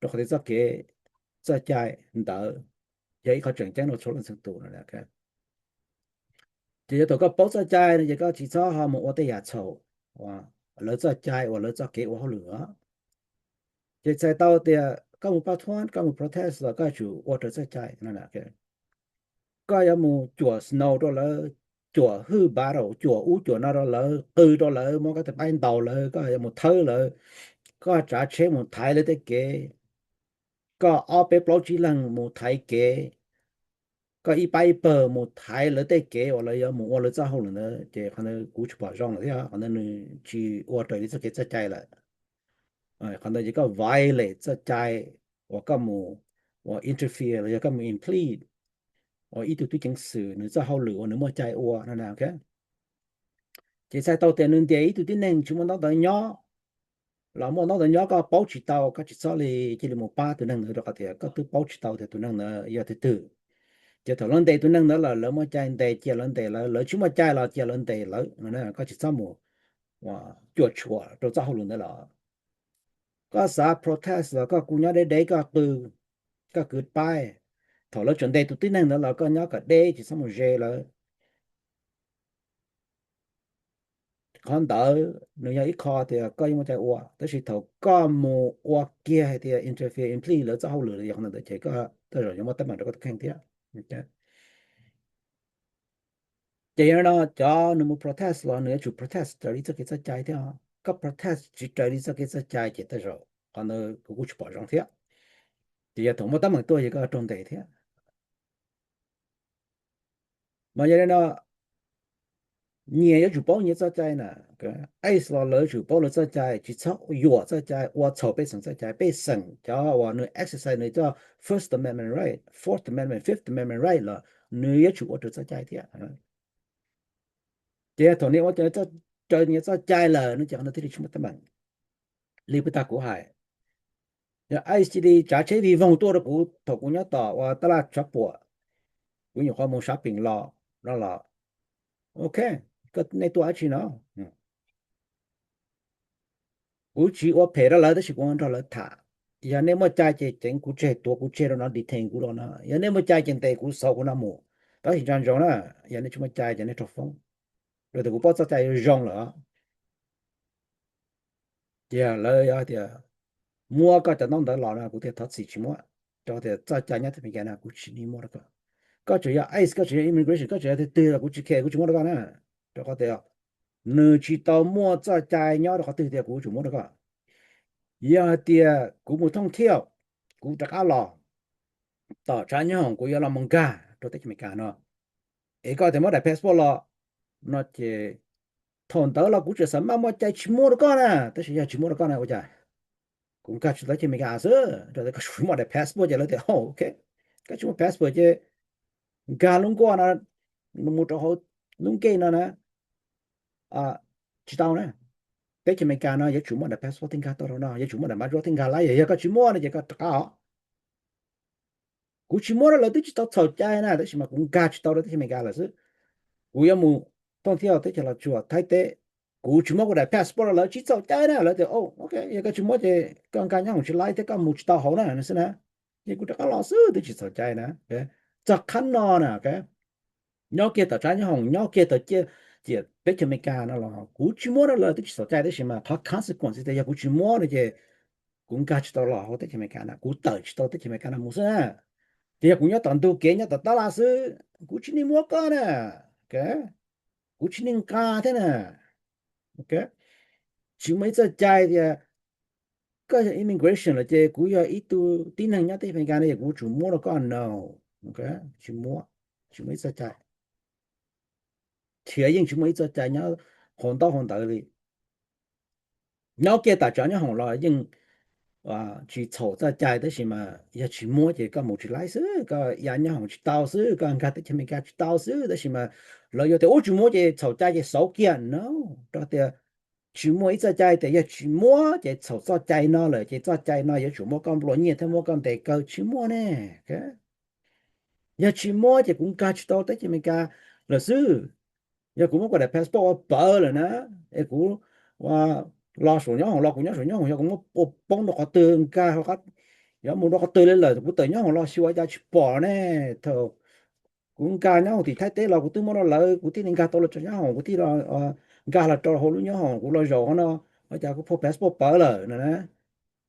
Rau qhov tias txoj kev txoj cai ntawd yog ib qho tseem ceeb rau txhua leej txhua tus no. Ces yog thaum koj paub txoj cai no ces koj tsis txhob ho mus ua tej yam txhaum lawv txoj cai uas lawv txoj kev ua hauj lwm os. Ces txhais tau tias koj mus paj thuab, koj mus protest los koj yuav tsum ua raws txoj cai no. Koj yuav mus cuam snow rau lawv, cuam hwj battle, cuam ub cuam no rau lawv, qw rau lawv, muab koj tus paib ntaus lawv, koj yuav mus thawb lawv, koj tsav tsheb mus thaiv lawv tej kev, koj ob peb plaub tsib leeg mus thaiv kev, koj ib pab ib pawg mus thaiv lawv tej kev uas lawv yuav mus ua lawv txoj hauj lwm ntawd ces qhov ntawd kuv tsis pom zoo lawm thiab qhov ntawd nws tsis ua raws li txoj kev txoj cai lawm. Qhov ntawd ces koj violate txoj cai uas koj mus, uas interfere los yog koj mus impede uas ib tug tub ceev xwm nws txoj hauj lwm uas nws muaj cai ua no. Ces txhais tau tias nws ntiav ib tug tib neeg tsis muaj ntaub ntawv nyob los muaj ntaub ntawv nyob koj paub tsis tau, koj tsis txhob li cia li mus pab tus neeg ntawd rau qhov tias koj twb paub tsis tau tias tus neeg ntawd yog twg twg. Ces thaum lawv ntes tus neeg ntawd lawm lawv muaj cai ntes cia lawv ntes lawv, lawv tsis muaj cai los cia lawv ntes lawv no, koj tsis txhob mus cuam tshuam rau txoj hauj lwm ntawd los. Koj xav protest los koj kuj nyob deb deb koj qw, koj kwv paib. Thaum lawv tseem ntes tus tib neeg ntawd los koj nyob kom deb tsis txhob mus ze lawv. Qhov ntawd nws yog ib qho tias koj yeej muaj cai ua, tab sis thaum koj mus ua kiag hais tias interfere, impede lawv txoj hauj lwm los yog qhov ntawd ces koj tej zaum yuav muaj teeb meem rau koj tus kheej thiab. Ces yog li no cov nws mus protest los nws yuav tsum protest raws li txoj kev txoj cai thiab. Koj protest tsis raws li txoj kev txoj cai ces tej zaum qhov ntawd kuv kuj tsis pom zoo thiab. Ces yog thaum muaj teeb meem tuaj ces koj raug ntes thiab. Mas yog li no nyias yuav tsum paub nyias txoj cai na. Ice los lawv yuav tsum paub lawv txoj cai, tsis txhob yuam txoj cai, ua txhaum pej xeem txoj cai. Pej xeem cov uas nws exercise nws cov First Amendment right, Fourth Amendment, Fifth Amendment right los nws yuav tsum ua raws txoj cai thiab. Ces thaum nws ua raws nyias txoj cai lawm no ces qhov ntawd thiaj li tsis muaj teeb meem. Li puag ta kuv hais, yog ice cia li tsav tsheb vij voog tuaj rau kuv thaum kuv nyob tom uas tab laj tshav puam, kuv nyuam qhuav mus shopping los no los, ok, nej tuaj dab tsi no? Kuv tsis ua phem rau lawv tab sis kuv nrog lawv tham. Yog nej muaj cai ces ceev kuv tseg, tuav kuv tseg rau no, detain kuv rau no. Yog nej muaj cai ces ntes kuv, xauv kuv no mus. Tab sis nco ntsoov na, yog nej tsis muaj cai ces nej raug foob. Rau tias kuv paub txoj cai zoo lawm. Ces lawv yog tias muab koj cov ntaub ntawv los no kuv thiaj thov txim tsis muab, rau tias txoj cai nyob teb Amelikas no kuv tsis muab rau koj. Koj tseem yog ice, koj tseem yog immigration, koj tseem yog twg twg los kuv tsis care, kuv tsis muab rau koj na. Rau qhov tias nws tsis tau muaj txoj cai nyob rau qhov twg tias kuv tsum muab rau koj. Yog hais tias kuv mus thooj thiaj, kuv rov qab los tom tshav nyob hoom, kuv yuav los mus nkag rau teb chaws Amelikas no, es koj tias muab daim passport los no ces thaum ntawd los kuv tseem xav maj muaj cai tsis muab rau koj na, tab sis yog tsis muab rau koj na ua cas? Kuv nkag tsis tau teb chaws Amelikas xwb, rau qhov koj tsis muaj daim passport ces lawv tias, OK, koj tsis muaj passport ces nkag lub nkuaj no mus rau hauv lub gate no na, tsis tau na. Teb chaws Amelikas no yuav tsum muaj daim passport thiaj nkag tau rau no, yuav tsum muaj daim maj zuab thiaj nkag lawm, yog koj tsis muaj no ces koj rov qab os. Kuv tsis muab rau lawv twb tsis tau txhaum cai na, tab sis mas kuv nkag tsis tau rau teb chaws Amelikas lawm xwb. Kuv yuav mus thooj thiaj teb chaws Los Tsuas, Thaib teb, kuv tsis muab kuv daim passport rau lawv tsis txhaum cai na, lawv tias, OK, yog koj tsis muab ces koj nkag nyob hoom tsis laib thiab koj mus tsis tau hauv na no xwb na. Ces kuv rov qab los xwb twb tsis txhaum cai na. Txog qhov no na, nyob kiag tom tshav nyob hoom, nyob kiag tom ciam teb chaws Amelikas no los kuv tsis muab rau lawv twb tsis txhaum cai, tab sis mas qhov consequence tias yog kuv tsis muab no ces kuv nkag tsis tau los hauv teb chaws Amelikas na, kuv tawm tsis tau teb chaws Amelikas no mus xwb na. Ces yog kuv nyob tom ntug kev nyob tom tab laj xwb, kuv tsis nim muab koj na. Kuv tsis nim nqa thiab na. Tsis muaj ib txoj cai tias koj yog immigration lawm ces kuv yog ib tug tib neeg nyob teb chaws Amelikas no ces kuv tsum muab rau koj no. Tsis muaj, tsis muaj ib txoj cai. Thiab yeej tsis muaj ib txoj cai nyob hauv ntaub hauv ntawv li. Nyob kiag tom tshav nyob hoom los yeej tsis txhaum txoj cai, tab sis mas yog tsis muab ces koj mus tsis laib xwb, koj ya nyob hoom tsis tau xwb, koj nkag teb chaws Amelikas tsis tau xwb, tab sis mas lawv yuav tias ub tsis muab ces txhaum cai ces xauv kiag no, rau tias tsis muaj ib txoj cai tias yog tsis muab ces txhaum txoj cai no lawm ces txoj cai no yuav tsum muab koj nplua nyiaj thiab muab koj ntes kaw, tsis muaj ne. Yog tsis muab ces kuv nkag tsis tau teb chaws Amelikas lawm xwb. Yog kuv muab kuv daim passport ua pawv lawm na, es kuv los saum nyob hoom los kuv nyob saum nyob hoom, yog kuv muab ua poob rau qhov twg nkag, yuav mus rau qhov twg li lawm, kuv tawm nyob hoom los xyuas cas tsis pom ne. Thaum kuv nkag nyob hoom tim Thaib teb los kuv twb muab rau lawv, kuv thiaj li nkag tau los rau nyob hoom, kuv thiaj nkag los rau hauv lub nyob hoom, kuv los zaum qhov no, ua cas kuv phau passport pawv lawm no na.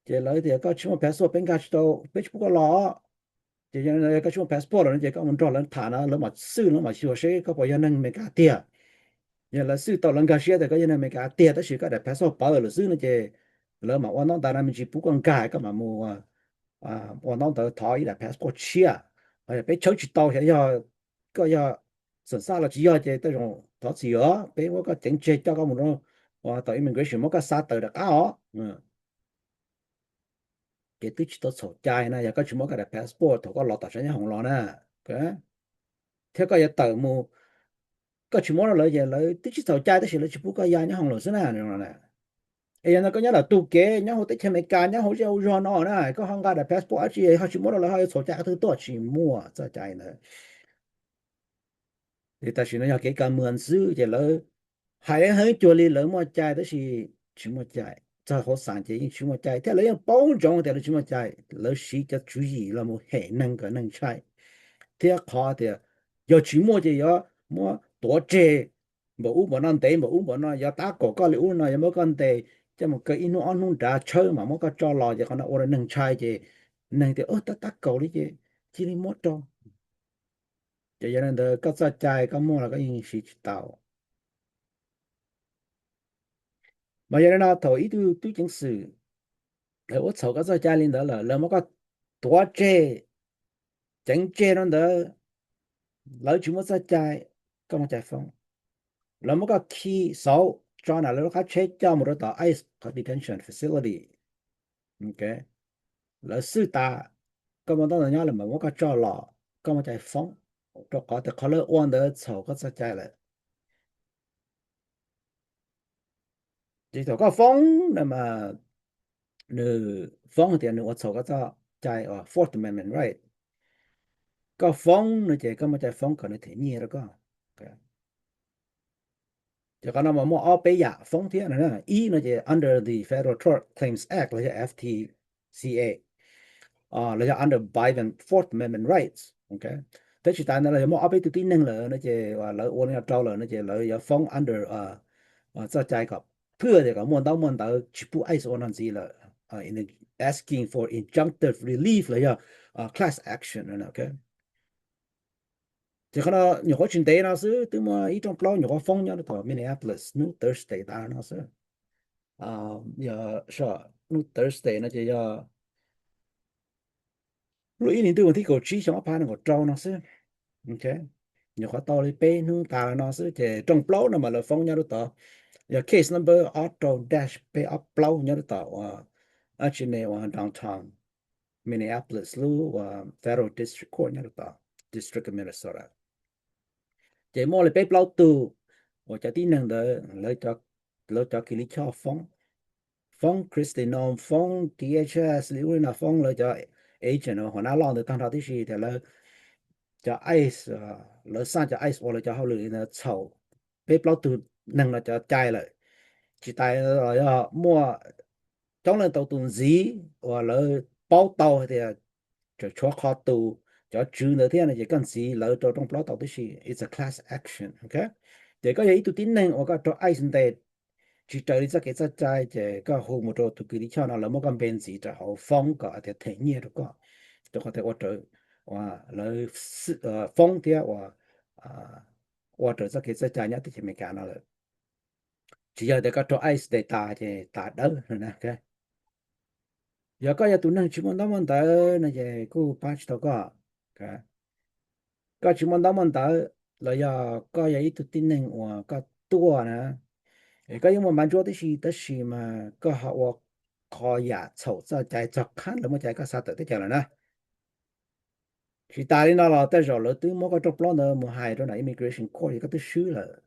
Ces lawv tias koj tsis muaj passport peb nkag tsis tau, peb tsis pub koj los. Ces yog koj tsis muaj passport lawm no ces koj mus nrog lawv tham na, lawv mam xwj, lawv mam xyuas seb koj puas yog neeg Amelikas tiag. Yog lawv xwj tau lawv nkag siab tias koj yog neeg Amelikas tiag tab sis koj daim passport pawv lawm xwb no ces lawv mam ua ntaub ntawv no me ntsis pub koj nkag, koj mam mus ua ntaub ntawv thov ib daim passport tshiab. Peb tshawb tsis tau, xyov yog koj yog xeem xaj los tsis yog ces tej zaum thov txim os, peb muab koj ceev tseg coj koj mus rau tom immigration muab koj xa tawm rov qab os. Ces twb tsis tau txhaum cai na, yog koj tsis muab koj daim passport thaum koj los tom tshav nyob hoom los na, thiab koj yuav tawm mus, koj tsis muab rau lawv ces lawv twb tsis txhaum cai tab sis lawv tsis pub koj ya nyob hoom lawm xwb na. Es yog no koj nyob tom ntug kev nyob hauv teb chaws Amelikas nyob hauv zej hauv zog no na, koj ho nqa daim passport dab tsi ho tsis muab rau lawv ho yuav txhaum cai qhov twg tuaj, tsis muaj txoj cai ntawd. Ces tam sim no yog kev ka muas xwb ces lawv hais heev cuag li lawv muaj cai tab sis tsis muaj cai, txog hauv xeev ces yeej tsis muaj cai thiab lawv yeej paub ntsoov tias lawv tsis muaj cai, lawv siv cov tswv yim los mus hem neeg kom neeg ntshai. Thiab qhov tias yog tsis muaj ces yuav muab tuav tseg npaum ub npaum no, ntev npaum ub npaum no, yuav tab kaum koj li ub no, yuav muab koj ntes coj mus kaw ib hnub ob hnub nrad tshawb mam muab koj tso los ces qhov no ua rau neeg ntshai ces neeg tias tab tab kaum li ces cia li muab rau. Ces yog li ntawd koj txoj cai koj muaj los koj yeej siv tsis tau. Mas yog li no thaum ib tug tub ceev xwm lawv ua txhaum koj txoj cai li ntawd lawm, lawv muab koj tuav tseg, ceev tseg rau ntawd, lawv tsis muaj txoj cai, koj muaj cai foob. Lawv muab koj khi xauv tso nram lawv lub qab tsheb coj mus rau tom ICE qhov detention facility. Lawv xwj tas, koj muaj ntaub ntawv nyob lawm mas muab koj tso los, koj muaj cai foob, rau qhov tias qhov lawv ua ntawd txhaum koj txoj cai lawm. Ces thaum koj foob no mas nws foob tias nws ua txhaum koj txoj cai, Fourth Amendment right. Koj foob no ces koj muaj cai foob kom nws them nyiaj rau koj. Ces qhov no mas muaj ob peb yam foob thiab no. Ib no ces under the Federal Tort Claims Act los yog F T C A, los yog under Bivens Fourth Amendment rights. Thiab tsis tas ntawd los yog muaj ob peb tug tib neeg lawm no ces lawv ua li no rau lawm no ces lawv yuav foob under txoj cai kom phwj tias kom muaj ntaub muaj ntawv tsis pub ICE ua no ntxiv lawm, asking for injunctive relief los yog class action. Ces qhov no nyuam qhuav tsis ntev no xwb twb muaj ib rooj plaub nyuam qhuav foob nyob rau tom Minneapolis hnub Thursday tas no xwb. Yog hnub Thursday no ces yog lub ib hlis ntuj vas thib kaum tsib xyoo ob phav nees nkaum rau no xwb. Nyuam qhuav tau li peb hnub tas no xwb ces rooj plaub no mas lawv foob nyob rau tom, yog case number ob rau dash peb ob plaub nyob rau tom uas dab tsi ne, uas downtown Minneapolis lub uas Federal District Court nyob rau tom District of Minnesota. Ces muaj li peb plaub tug uas cov tib neeg ntawd lawv cov kis lij choj foob, foob Christine Noem, foob DHS li ub li no, foob lawv cov agent uas Huam Nab Lauj ntawd tag nrho tib si tias lawv cov ICE, lawv xaj cov ICE ua lawv cov hauj lwm li ntawd txhaum peb plaub tug neeg no cov cai lawm. Tsis tas los yog muaj coob leej ntau tus ntxiv uas lawv paub tau hais tias tseem tshuav qhov tus cov tswv ntawd thiab no ces koj ntxiv lawv rau rooj plaub tau tib si, it's a class action. Ces koj yog ib tug tib neeg uas koj raug ICE ntes tsis raws li txoj kev txoj cai ces koj hu mus rau tus kis lij choj no lawv muab koj npe ntxiv rau hauv foob kom tias them nyiaj rau koj, rau qhov tias ua raws, lawv foob thiab ua raws txoj kev txoj cai nyob teb chaws Amelikas no lawm. Tsis yog tias koj raug ICE ntes tas ces tas dawb no na. Yog koj yog tus neeg tsis muaj ntaub muaj ntawv no ces kuj pab tsis tau koj. Koj tsis muaj ntaub muaj ntawv los yog koj yog ib tug tib neeg uas koj tuaj na, es koj yeej muaj npav ntsuab tib si tab sis mas koj ho ua qhov yam txhaum txoj cai txog qhab lawv muab cai koj xa tawm teb chaws lawm na. Tsis tas li no los tej zaum lawv twb muab koj rooj plaub ntawd mus hais rau nram immigration court es koj twb swb lawm.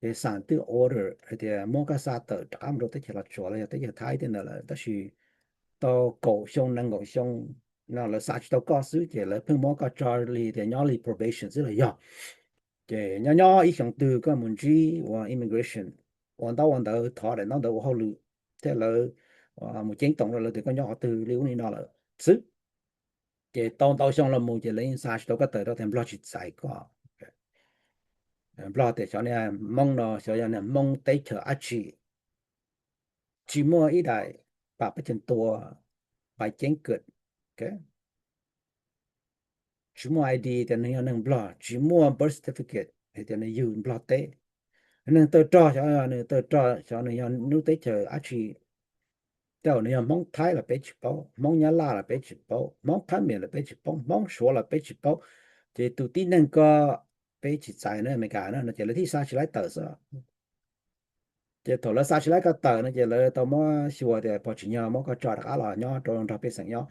Ces xam twb order hais tias muab koj xa tawm rov qab mus rau teb chaws Los Tsuas los yog teb chaws Thaib tej ntawd lawm tab sis tau kaum xyoo nees nkaum xyoo no lawv xa tsis tau koj xwb ces lawv pheej muab koj tso li tias nyob li probation xwb los yog. Ces nyob nyob ib xyoo twg koj mus ntsib ua immigration, ua ntaub ua ntawv, thov daim ntaub ntawv ua hauj lwm thiab lawv mus ceeb toom rau lawv tias koj nyob qhov twg li ub li no lawm xwb. Ces tau ntau xyoo los mus ces lawv yeej xa tsis tau koj tawm rau tias Nplog tsis txais koj. Nplog tias xyov niag Hmoob no xyov yog niag Hmoob teb chaws dab tsi, tsis muaj ib daim pam pab ceeb tua, pais ceeb kawm, tsis muaj ID tias nws yog neeg Nplog, tsis muaj birth certificate hais tias nws yug Nplog teb. Neeg tawg rog xyov nws tawg rog xyov nws yog lub teb chaws dab tsi, tej zaum nws yog Hmoob Thaib los peb tsis paub, Hmoob Nyab Laj los peb tsis paub, Hmoob Phab Miam los peb tsis paub, Hmoob Suav los peb tsis paub. Ces tus tib neeg ko peb tsis txais na, Amelikas na no ces lawv thiaj xa tsis laib tawm xwb. Ces thaum lawv xa tsis laib koj tawm no ces lawv tau muab xyuas tias pog tsim nyog muab koj tso rov qab los nyob rau nrog pej xeem nyob.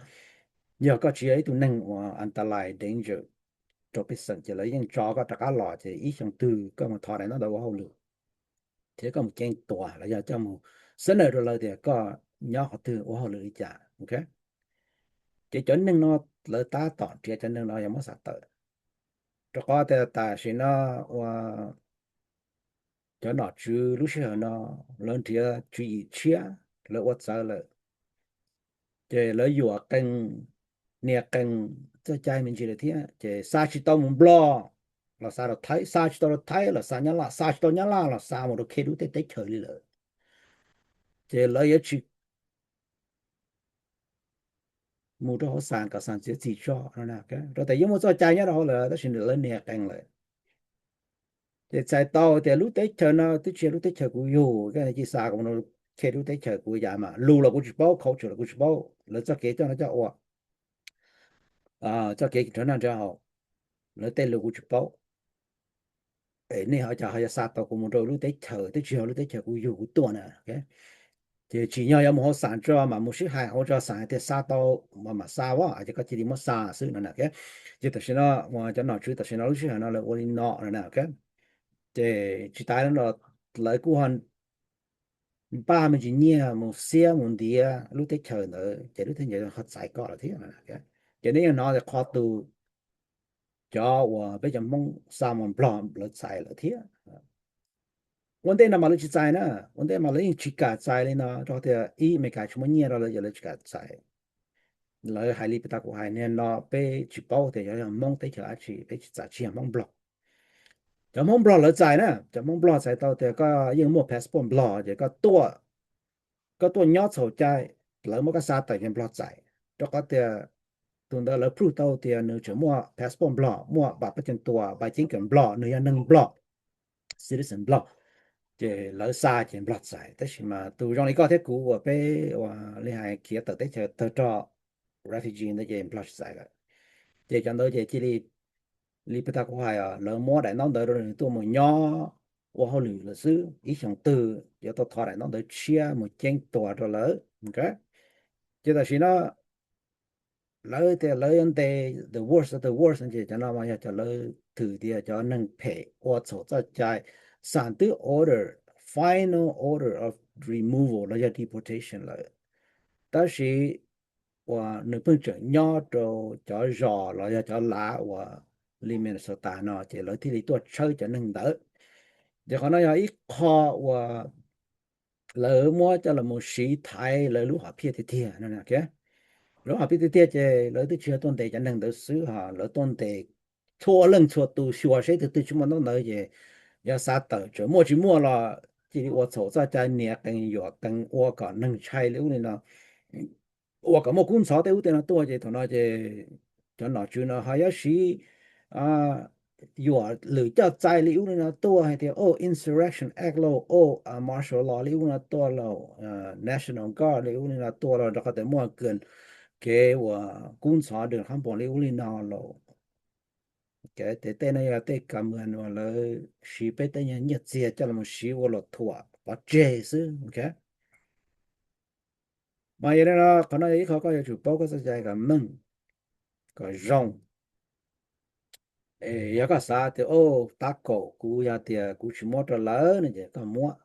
Yog koj tsis yog ib tug neeg uas antalais, danger, rau pej xeem ces lawv yeej tso koj rov qab los ces ib xyoo twg koj mus thov daim ntaub ntawv ua hauj lwm thiab koj mus ceeb toom los yog coj mus xab nawm rau lawv tias koj nyob qhov twg ua hauj lwm li cas. Ces cov neeg no lawv tab tom nrhiav cov neeg no yog muab xa tawm, rau qhov tias tam sim no ua cov nom tswv lub sij hawm no lawv nrhiav tswv yim tshiab, lawv ua txawv lawm, ces lawv yuam qee, nias qee txoj cai me ntsis lawm thiab ces xa tsis tau mus Nplog los xa rau Thaib, xa tsis tau rau Thaib los xa Nyab Laj, xa tsis tau Nyab Laj los xa mus rau khej dub tej teb chaws li lawm. Ces lawv yuav tsis mus rau hauv xas kom xas txiav txim tso, rau tias yeej muaj txoj cai nyob rau hauv lawm tab sis lawv nias qee lawm. Ces txhais tau tias lub teb chaws no twb tsis yog lub teb chaws kuv yug, koj cia li xa kuv mus rau khej dub teb chaws kuv yam mas lus los kuv tsis paub, culture los kuv tsis paub, lawv txoj kev coj noj coj ua, txoj kev nrhiav noj nrhiav haus, lawv tej lus kuv tsis paub. Nej ho cas ho yuav xa tau kuv mus rau lub teb chaws twb tsis yog lub teb chaws kuv yug kuv tuaj na? Ces tsim nyog yuav mus hauv xas tso mas mus sib hais hauv tso, xas hais tias xa tau mas mam xa, ces koj cia li muab xa xwb no na. Ces tam sim no cov nom tswv tam sim no lub sij hawm no lawv ua li no na. Ces tsis tas li no lawv kuj ho npaj me ntsis nyiaj mus xiab mus ntiav lub teb chaws ntawd ces lub teb chaws ho txais koj lawm thiab. Ces nej yeej hnov tias qhov tus, cov uas peb cov Hmoob xa mus Nplog lawv txais lawm thiab. Ua ntej no mas lawv tsis txais na, ua ntej mas lawv yeej tsis kam txais li no, rau qhov tias ib, Amelikas tsis muaj nyiaj rau lawv, ces lawv tsis kam txais. Lawv hais li puag ta kuv hais niaj no, peb tsis paub tias yog, yog Hmoob teb chaws dab tsi, peb tsis txais, tsis yog Hmoob Nplog. Cov Hmoob Nplog lawv txais na, cov Hmoob Nplog txhais tau tias koj yeej muaj passport Nplog ces koj tuaj, koj tuaj nyob txhaum cai, lawv muab koj xa tawm ces Nplog txais, rau qhov tias tus ntawd lawv proof tau tias nws tseem muaj passport Nplog, muaj pab pab ceeb tuas, pab ceeb kawm Nplog, nws yog neeg Nplog, citizen Nplog, ces lawv xa ces Nplog txais. Tab sis mas tus zoo li koj thiab kuv uas peb ua li hais khiav tawm teb chaws tawg rog, refugee ntawd ces Nplog tsis txais lawm. Ces cov ntawd ces cia li, li puag ta kuv hais, lawv muab daim ntaub ntawv rau nws tuaj mus nyob ua hauj lwm lawm xwb, ib xyoos twg yuav tau thov daim ntaub ntawv tshiab mus ceeb tuas rau lawv. Ces tam sim no lawv tias lawv yuav ntes the worst of the worst no ces cov no mas yog cov lawv thwm tias cov neeg phem ua txhaum txoj cai, xam twb order, final order of removal los yog deportation lawm, tab sis uas nws pheej tseem nyob rau cov zos los yog cov lav uas li Minnesota no ces lawv thiaj li tuaj tshawb cov neeg ntawd. Ces qhov no yog ib qho uas lawv muab coj los mus siv thaiv lawv lub hom phiaj tiag tiag. Lub hom phiaj tiag tiag ces lawv twb tsis yog tuaj ntes cov neeg ntawd xwb ho, lawv tuaj ntes txhua leej txhua tus xyuas seb tus twg tsis muaj ntaub ntawv ces yog xa tawm, tseem muaj tsis muaj los cia li ua txhaum txoj cai, nias qees yuam qees ua kom neeg ntshai li ub li no, ua kom muaj kub ntxhov tej ub tej no tuaj. Ces thaum no ces cov nom tswv no ho yuav siv yuam lwm coj txais li ub li no tuaj hais tias o Insurrection Act lauj, o martial law li ub no tuaj lauj, National Guard li ub li no tuaj lauj, rau qhov tias muaj kev uas kub ntxhov dwm qhab npoos li ub li no lauj. Ces tej no yog tej kam mas uas lawv siv peb tej nyiaj txiag coj los mus siv ua luam thuam pov tseg xwb. Mas yog li no qhov no yog ib qho koj yuav tsum paub koj txoj cai kom meej, kom zoo. Yog koj xav tias o, tab kaum kuv yog tias kuv tsis muab rau lawv no ces koj muab,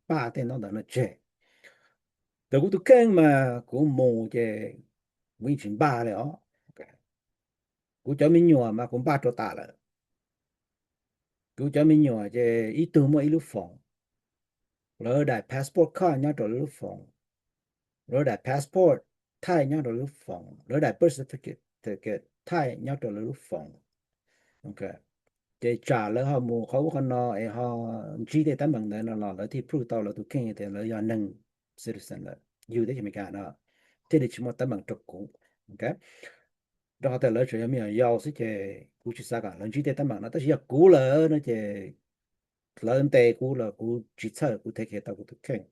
npaj tej ntaub ntawv no tseg. Thaum kuv tus kheej mas kuv mus ces kuv yeej tsis npaj li os. Kuv cov me nyuam mas kuv npaj rau tas lawm. Kuv cov me nyuam ces ib tug muaj ib lub foos, lawv daim passport card nyob rau lawv lub foos, lawv daim passport Thaij nyob rau lub foos, lawv daim birth certificate Thaij nyob rau lawv lub foos. Ces tsam lawv ho mus qhov ub qhov no es ho ntsib tej teeb meem ntawd no los lawv thiaj prove tau lawv tus kheej tias lawv yog neeg citizen lawm, yug teb chaws Amelikas no, thiaj li tsis muaj teeb meem rau kuv. Rau qhov tias lawv tseem yog me nyuam yaus xwb ces kuv tsis xav kom lawv ntsib tej teeb meem no, tab sis yog kuv lawm no ces lawv ntes kuv los kuv tsis txhawj, kuv thev kiag tau kuv tus kheej.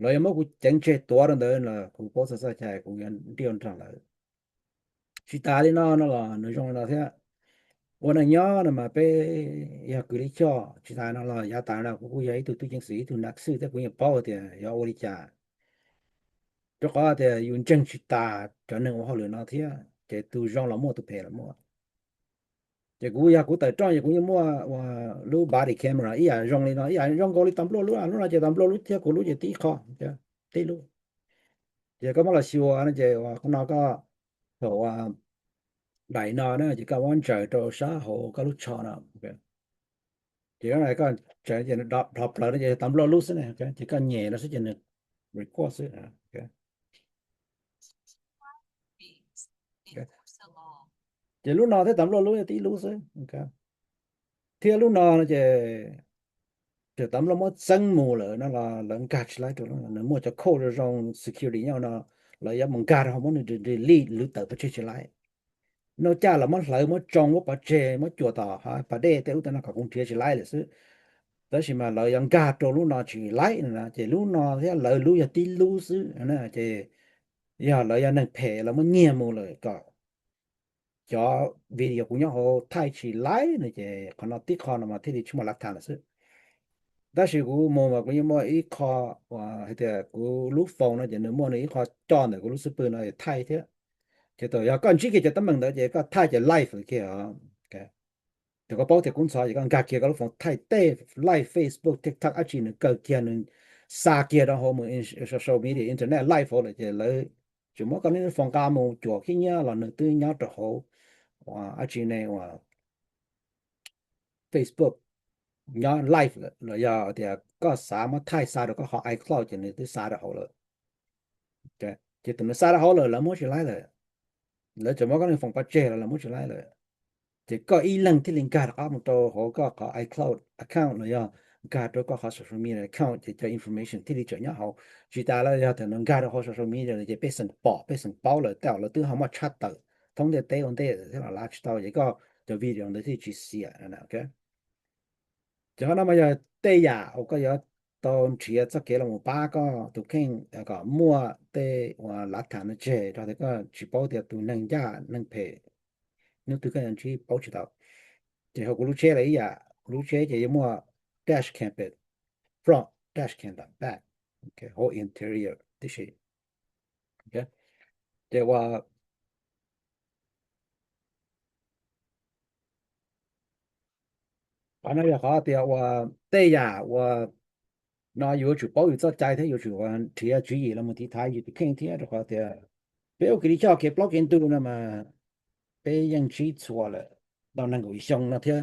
Lawv yuav muab kuv ceev tseg tuav rau ntawd los kuv paub txog txoj cai kuv yuav nrhiav nrog lawv. Tsis tas li no no los nws zoo li no thiab. Ua neej nyob no mas peb yog kws li choj, tsis tas no los yav tas no kuv kuj yog ib tug tub ceev xwm, ib tug nav xwj thiab kuv yeej paub tias yuav ua li cas. Rau qhov tias yus ntseeg tsis tas cov neeg ua hauj lwm no thiab, ces tus zoo los muaj tus phem los muaj. Ces kuv yog kuv tawm rooj ces kuv yeej muaj ua lub body camera ib yam zoo li no, ib yam zoo nkaus li tas nplua lub, lub no ces tas nplua lub thiab kuv lub ces tib qho, tib lub. Ces koj muab los xyuas no ces ua qhov no koj thaum ua daim no na ces koj muab ntsaws rau sab hauv koj lub tsho no. Ces koj ntsaws ces dhov plaws no ces tas nplua lub xwb ne, ces koj nyem no xwb ces nws record xwb. Ces lub no thiab tas nplua lub tib lub xwb. Thiab lub no no ces, ces tas nplua muab txeeb mus lawm no los lawv nkag tsis laib rau lub no, nws muaj cov code zoo zoo security nyob no, lawv yuav mus nkag rau hauv muab nws delete, lwv tawm pov tseg tsis laib. Noj caj los muab hlawv muab tsoo muab pov tseg muab cuam tom pas dej tej ub tej no kom kuv nrhiav tsis laib lawm xwb. Tab sis mas lawv yuav nkag rau lub no tsis laib no, ces lub no thiab lawv lub yog tib lub xwb. Ces yog lawv yog neeg phem lawv muab nyiag mus lawm kom cov video kuv nyob hauv Thaij tsis laib no ces qhov no tib qho no mas thiaj li tsis muaj lav tham lawm xwb. Tab sis kuv mus mas kuv yeej muaj ib qho uas hais tias kuv lub foos no ces nws muaj nws ib qho coj ntawm kuv lub xub pwg no Thaij thiab. Ces thaum yog koj ntsib kiag cov teeb meem ntawd ces koj Thaij ces live kiag. Thaum koj paub tias kub ntxhov ces koj nkag kiag koj lub foos Thaij tej live Facebook, TikTok dab tsi nws kaw kiag nws xa kiag rau hauv mus social media, internet live hauv lawm ces lawv tseem muab koj lub foos nqa mus cuam khib nyiab los nws twb nyob rau hauv dab tsi ne uas Facebook, nyob live lawm los yog tias koj xav muab thaij xa rau koj qhov iCloud ces nws twb xa rau hauv lawm. Ces thaum nws xa rau hauv lawm lawv muab tsis laib lawm, lawv tseem muab koj neeg foom pov tseg los lawv muab tsis laib lawm. Ces koj ib leeg thiaj li nkag rov qab mus rau hauv koj qhov iCloud account los yog nkag rau koj qhov social media account ces cov information thiaj li tseem nyob hauv. Tsis tas los yog tias nws nkag rau hauv social media ces pej xeem pom pej xeem paub lawm tej zaum lawv twb ho muaj tshaj tawm thoob ntiaj teb ua ntej thiab los lav tsis tau ces koj cov video ntawd thiaj tsis xiam. Ces qhov no mas yog tej yam uas koj yuav tau nrhiav txoj kev los mus pab koj tus kheej kom muaj tej uas lav tham no tseg rau tias koj tsis paub tias tus neeg ncaj neeg phem hnub twg koj yuav ntsib paub tsis tau. Ces hauv kuv lub tsheb los ib yam, kuv lub tsheb ces yuav muaj dash cam pem front, dash cam pem back, hauv interior tib si. Ces uas qhov no yog qhov tias uas tej yam uas no yuav tsum paub yus txoj cai thiab yuav tsum nrhiav tswv yim los mus tiv thaiv yus tus kheej thiab rau qhov tias peb ua kev li coj kev plaub kev ntug no mas peb yeej ntsib txhua lawm tau nees nkaum xyoo no thiab.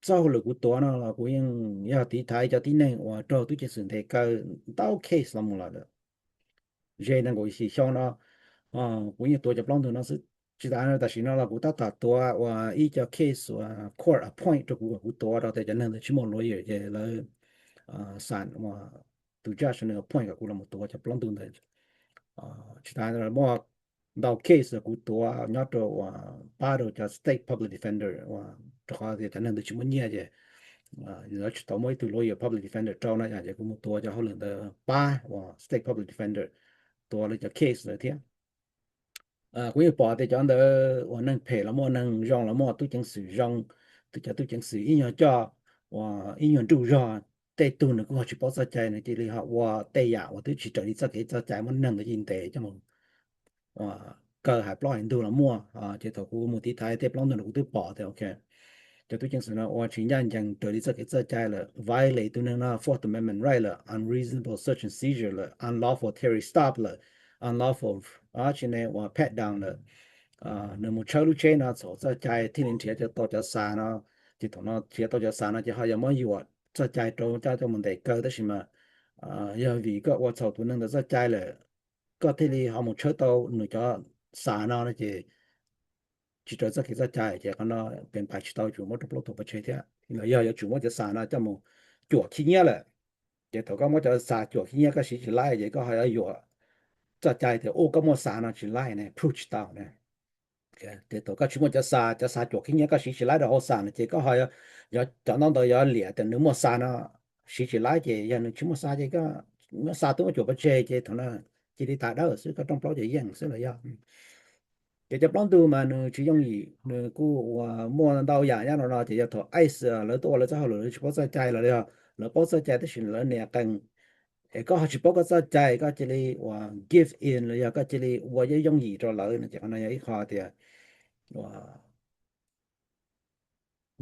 Txoj hauj lwm kuv tuav no los kuv yeej yog tiv thaiv cov tib neeg uas raug tub ceev xwm ntes kaw ntau case los mus lawm. Ze nees nkaum xyoo no kuv yeej tuav cov plaub ntug no xwb. Tsis tas tam sim no los kuv tab tom tuav uas ib co case uas court appoint rau kuv kom kuv tuav rau tias cov neeg ntawd tsis muaj lawyer ces lawv xa tus judge nws appoint kom kuv los tuav cov plaub ntug ntawd. Tsis tas muaj ntau case kuv tuav nyob rau uas pab rau cov state public defender rau qhov tias cov neeg ntawd tsis muaj nyiaj ces lawv tsis tau muaj ib tug lawyer public defender rau no ces kuv mus tuav cov hauj lwm ntawd pab uas state public defender tuav lawv cov case ntawd thiab. Kuv yeej pom tias cov ntawd uas neeg phem los muaj, neeg zoo los muaj, tub ceev xwm zoo, cov tub ceev xwm ib nyuag coj uas ib nyuag nruj zog, tej tug nws kuj ho tsis paub txoj cai nws cia li ho ua tej yam uas twb tsis raws li txoj kev txoj cai muab neeg ntawd cia li ntes coj mus kaw hais plaub hais ntug los muaj. Ces thaum kuv mus tiv thaiv tej plaub ntug no kuv twb pom tias ok, cov tub ceev xwm no ua tsis ncaj ncees raws li txoj kev txoj cai lawm, violate tus neeg no Fourth Amendment right lawm, unreasonable search and seizure lawm, unlawful Terry stop lawm, unlawful tsis ne uas pat down lawm. Nws mus tshawb lub tsheb no txhaum txoj cai thiaj li nrhiav tau cov xa no. Ces thaum no nrhiav tau cov xa no ces ho yuav muab yuam txoj cai rau coj coj mus ntes kaw tab sis mas yog vim koj ua txhaum tus neeg ntawd txoj cai lawm, koj thiaj li ho mus tshawb tau nws cov xa no no ces tsis raws txoj kev txoj cai ces qhov no pes pais tsis tau, yuav tsum muab rau plaub tug pov tseg thiab los yog yuav tsum muab cov xa no coj mus cuam khib nyiab lawm. Ces thaum koj muab cov xa cuam khib nyiab koj siv tsis laib ces koj ho yuav yuam txoj cai tias ua koj muaj xa no tsis laib ne, prove tsis tau ne. Ces thaum koj tsis muaj cov xa, cov xa cuam khib nyiab koj siv tsis laib rau hauv xa no ces koj ho yuav, cov ntaub ntawd yuav liam tias nws muaj xa no siv tsis laib ces yog nws tsis muaj xa ces koj muab xa tuaj muab cuam pov tseg ces thaum no cia li tas dawb xwb, koj rooj plaub ces yeej xwb los yog. Ces cov plaub ntug mas nws tsis yooj yim, nws kuj ua muaj ntau yam nyob rau no ces yog thaum ICE lawv tuaj ua lawv txoj hauj lwm lawv tsis paub txoj cai los yog lawv paub txoj cai tab sis lawv nias qees es koj ho tsis paub koj txoj cai koj cia li uas give in los yog koj cia li ua yooj yooj yim rau lawv no ces qhov no yog ib qho tias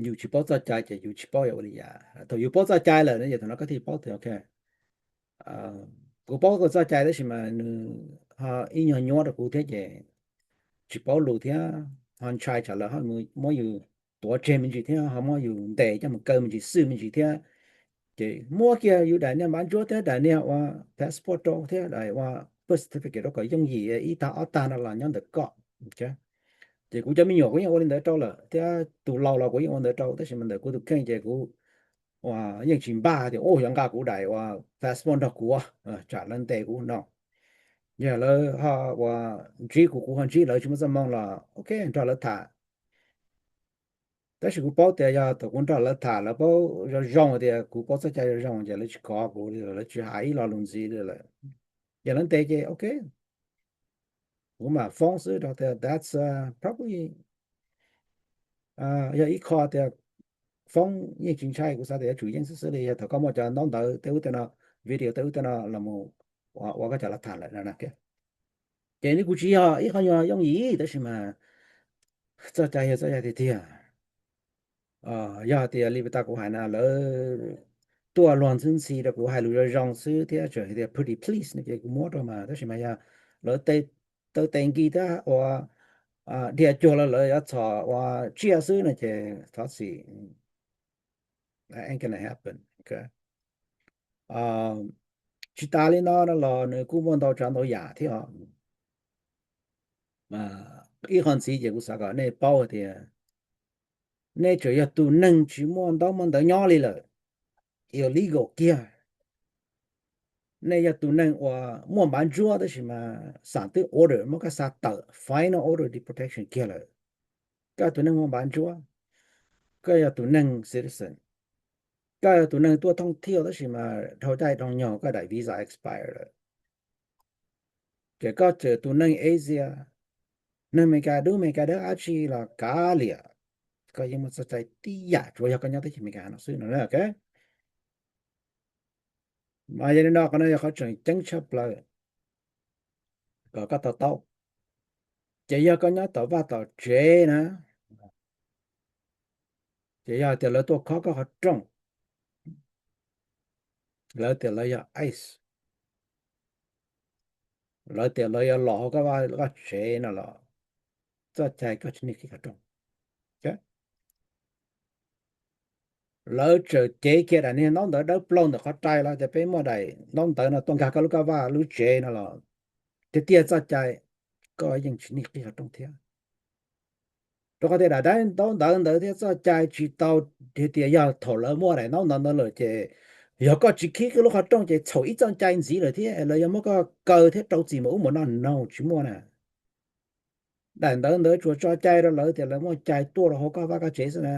yus tsis paub txoj cai ces yus tsis paub yuav ua li cas. Thaum yus paub txoj cai lawm no ces thaum no koj thiaj paub tias ok, kuv paub koj txoj cai tab sis mas nws ho ib nyuag nyuab rau kuv thiab ces tsis paub lus thiab ho ntshai tsam lawv ho muab yus tuav tseg me ntsis thiab ho muab yus ntes coj mus kaw me ntsis xwb me ntsis thiab. Ces muab kiag yus daim niag npav ntsuab thiab daim niag ua passport rau thiab daim ua birth certificate rau kom yooj yim ib tag ob tag no los nyob ntawm koj. Ces kuv cov me nyuam kuv yeej ua li ntawd rau lawm thiab tus laus los kuv yeej ua ntawd rau tab sis mas ntawm kuv tus kheej ces kuv yeej tsis npaj tias ua yuav nqa kuv daim ua passport nrog kuv tsam lawv ntes kuv no. Yog lawv ho ua ntsib kuv, kuv ho ntsib lawv tsis muaj txoj hmoo los ok nrog lawv tham. Tab sis kuv paub tias yog thaum kuv nrog lawv tham lawv paub zoo zoo tias kuv paub txoj cai zoo zoo ces lawv tsis kov kuv li, lawv tsis hais ib lo lus ntxiv li lawm. Yog lawv ntes ces ok, kuv mam foob xwb rau tias that's probably yog ib qho tias foob yeej tsis ntshai, kuv xav tias yuav tsum yeej xwb xwb li yog thaum koj muaj cov ntaub ntawv tej ub tej no, video tej ub tej no los mus ua koj cov lav tham lawm no. Ces nws kuj tsis yog ib qho nyuag yooj yim tab sis mas txoj cai yog txoj cai tiag tiag. Yog tias li puas tas kuv hais na lawv tuaj luag ntxhi ntxhi rau kuv hais lus zoo zoo xwb thiab tseem hais tias pretty please no ces kuv muab rau mas tab sis mas yog lawv taw tes nkis thiab ua dhia cuag lawv, lawv yuav txhom ua tsiaj xwb no ces thov txim. That ain't gonna happen. Okay? Tsis tas li no no los nws kuj muaj ntau tsav ntau yam thiab os. Ib qho ntxiv ces kuv xav kom nej paub tias nej tseem yog tus neeg tsis muaj ntaub muaj ntawv nyob li lawm, illegal kiag. Nej yog tus neeg uas muaj npav ntsuab tab sis mas xam twb order muab koj xa tawm, final order deportation kiag lawm. Koj yog tus neeg muaj npav ntsuab, koj yog tus neeg citizen, koj yog tus neeg tuaj thooj thiaj tab sis mas dhau caij dhau nyoog koj daim visa expire lawm. Ces koj tseem tus neeg Asia, neeg Amelikas dub Amelikas dawb dab tsi los kav liam, koj yeej muaj txoj cai tib yam tsuav yog koj nyob teb chaws Amelikas no xwb no. Mas yog li no qhov no yog qhov tseem ceeb tshaj plaws kom koj to taub. Ces yog koj nyob tom vaj tom tsev na, ces yog tias lawv tuaj khob koj qhov rooj, lawv tias lawv yog ice, lawv tias lawv yuav los hauv koj vaj koj tsev no los txoj cai koj tsis nij qhib qhov rooj. Lawv tseem cev kiag daim niag ntaub ntawv dawb plaug ntawm qhov rai los tias peb muaj daim ntaub ntawv no tuaj nkag koj lub koj vaj lub tsev no los tiag tiag txoj cai koj yeej tsis nij qhib qhov rooj thiab. Rau qhov tias daim ntaub ntawv ntawd thiab txoj cai tsis tau hais tias yog thaum lawv muaj daim ntaub ntawv ntawd lawm ces yog koj tsis qhib lub qhov rooj ces txhaum ib txoj cai ntxiv lawm thiab lawv yuav muab koj kaw thiab rau txim mus ub mus no, no tsis muaj na. Daim ntawv ntawd tsuas tso cai rau lawv tias lawv muaj cai tuaj rau hauv koj vaj koj tsev xwb na.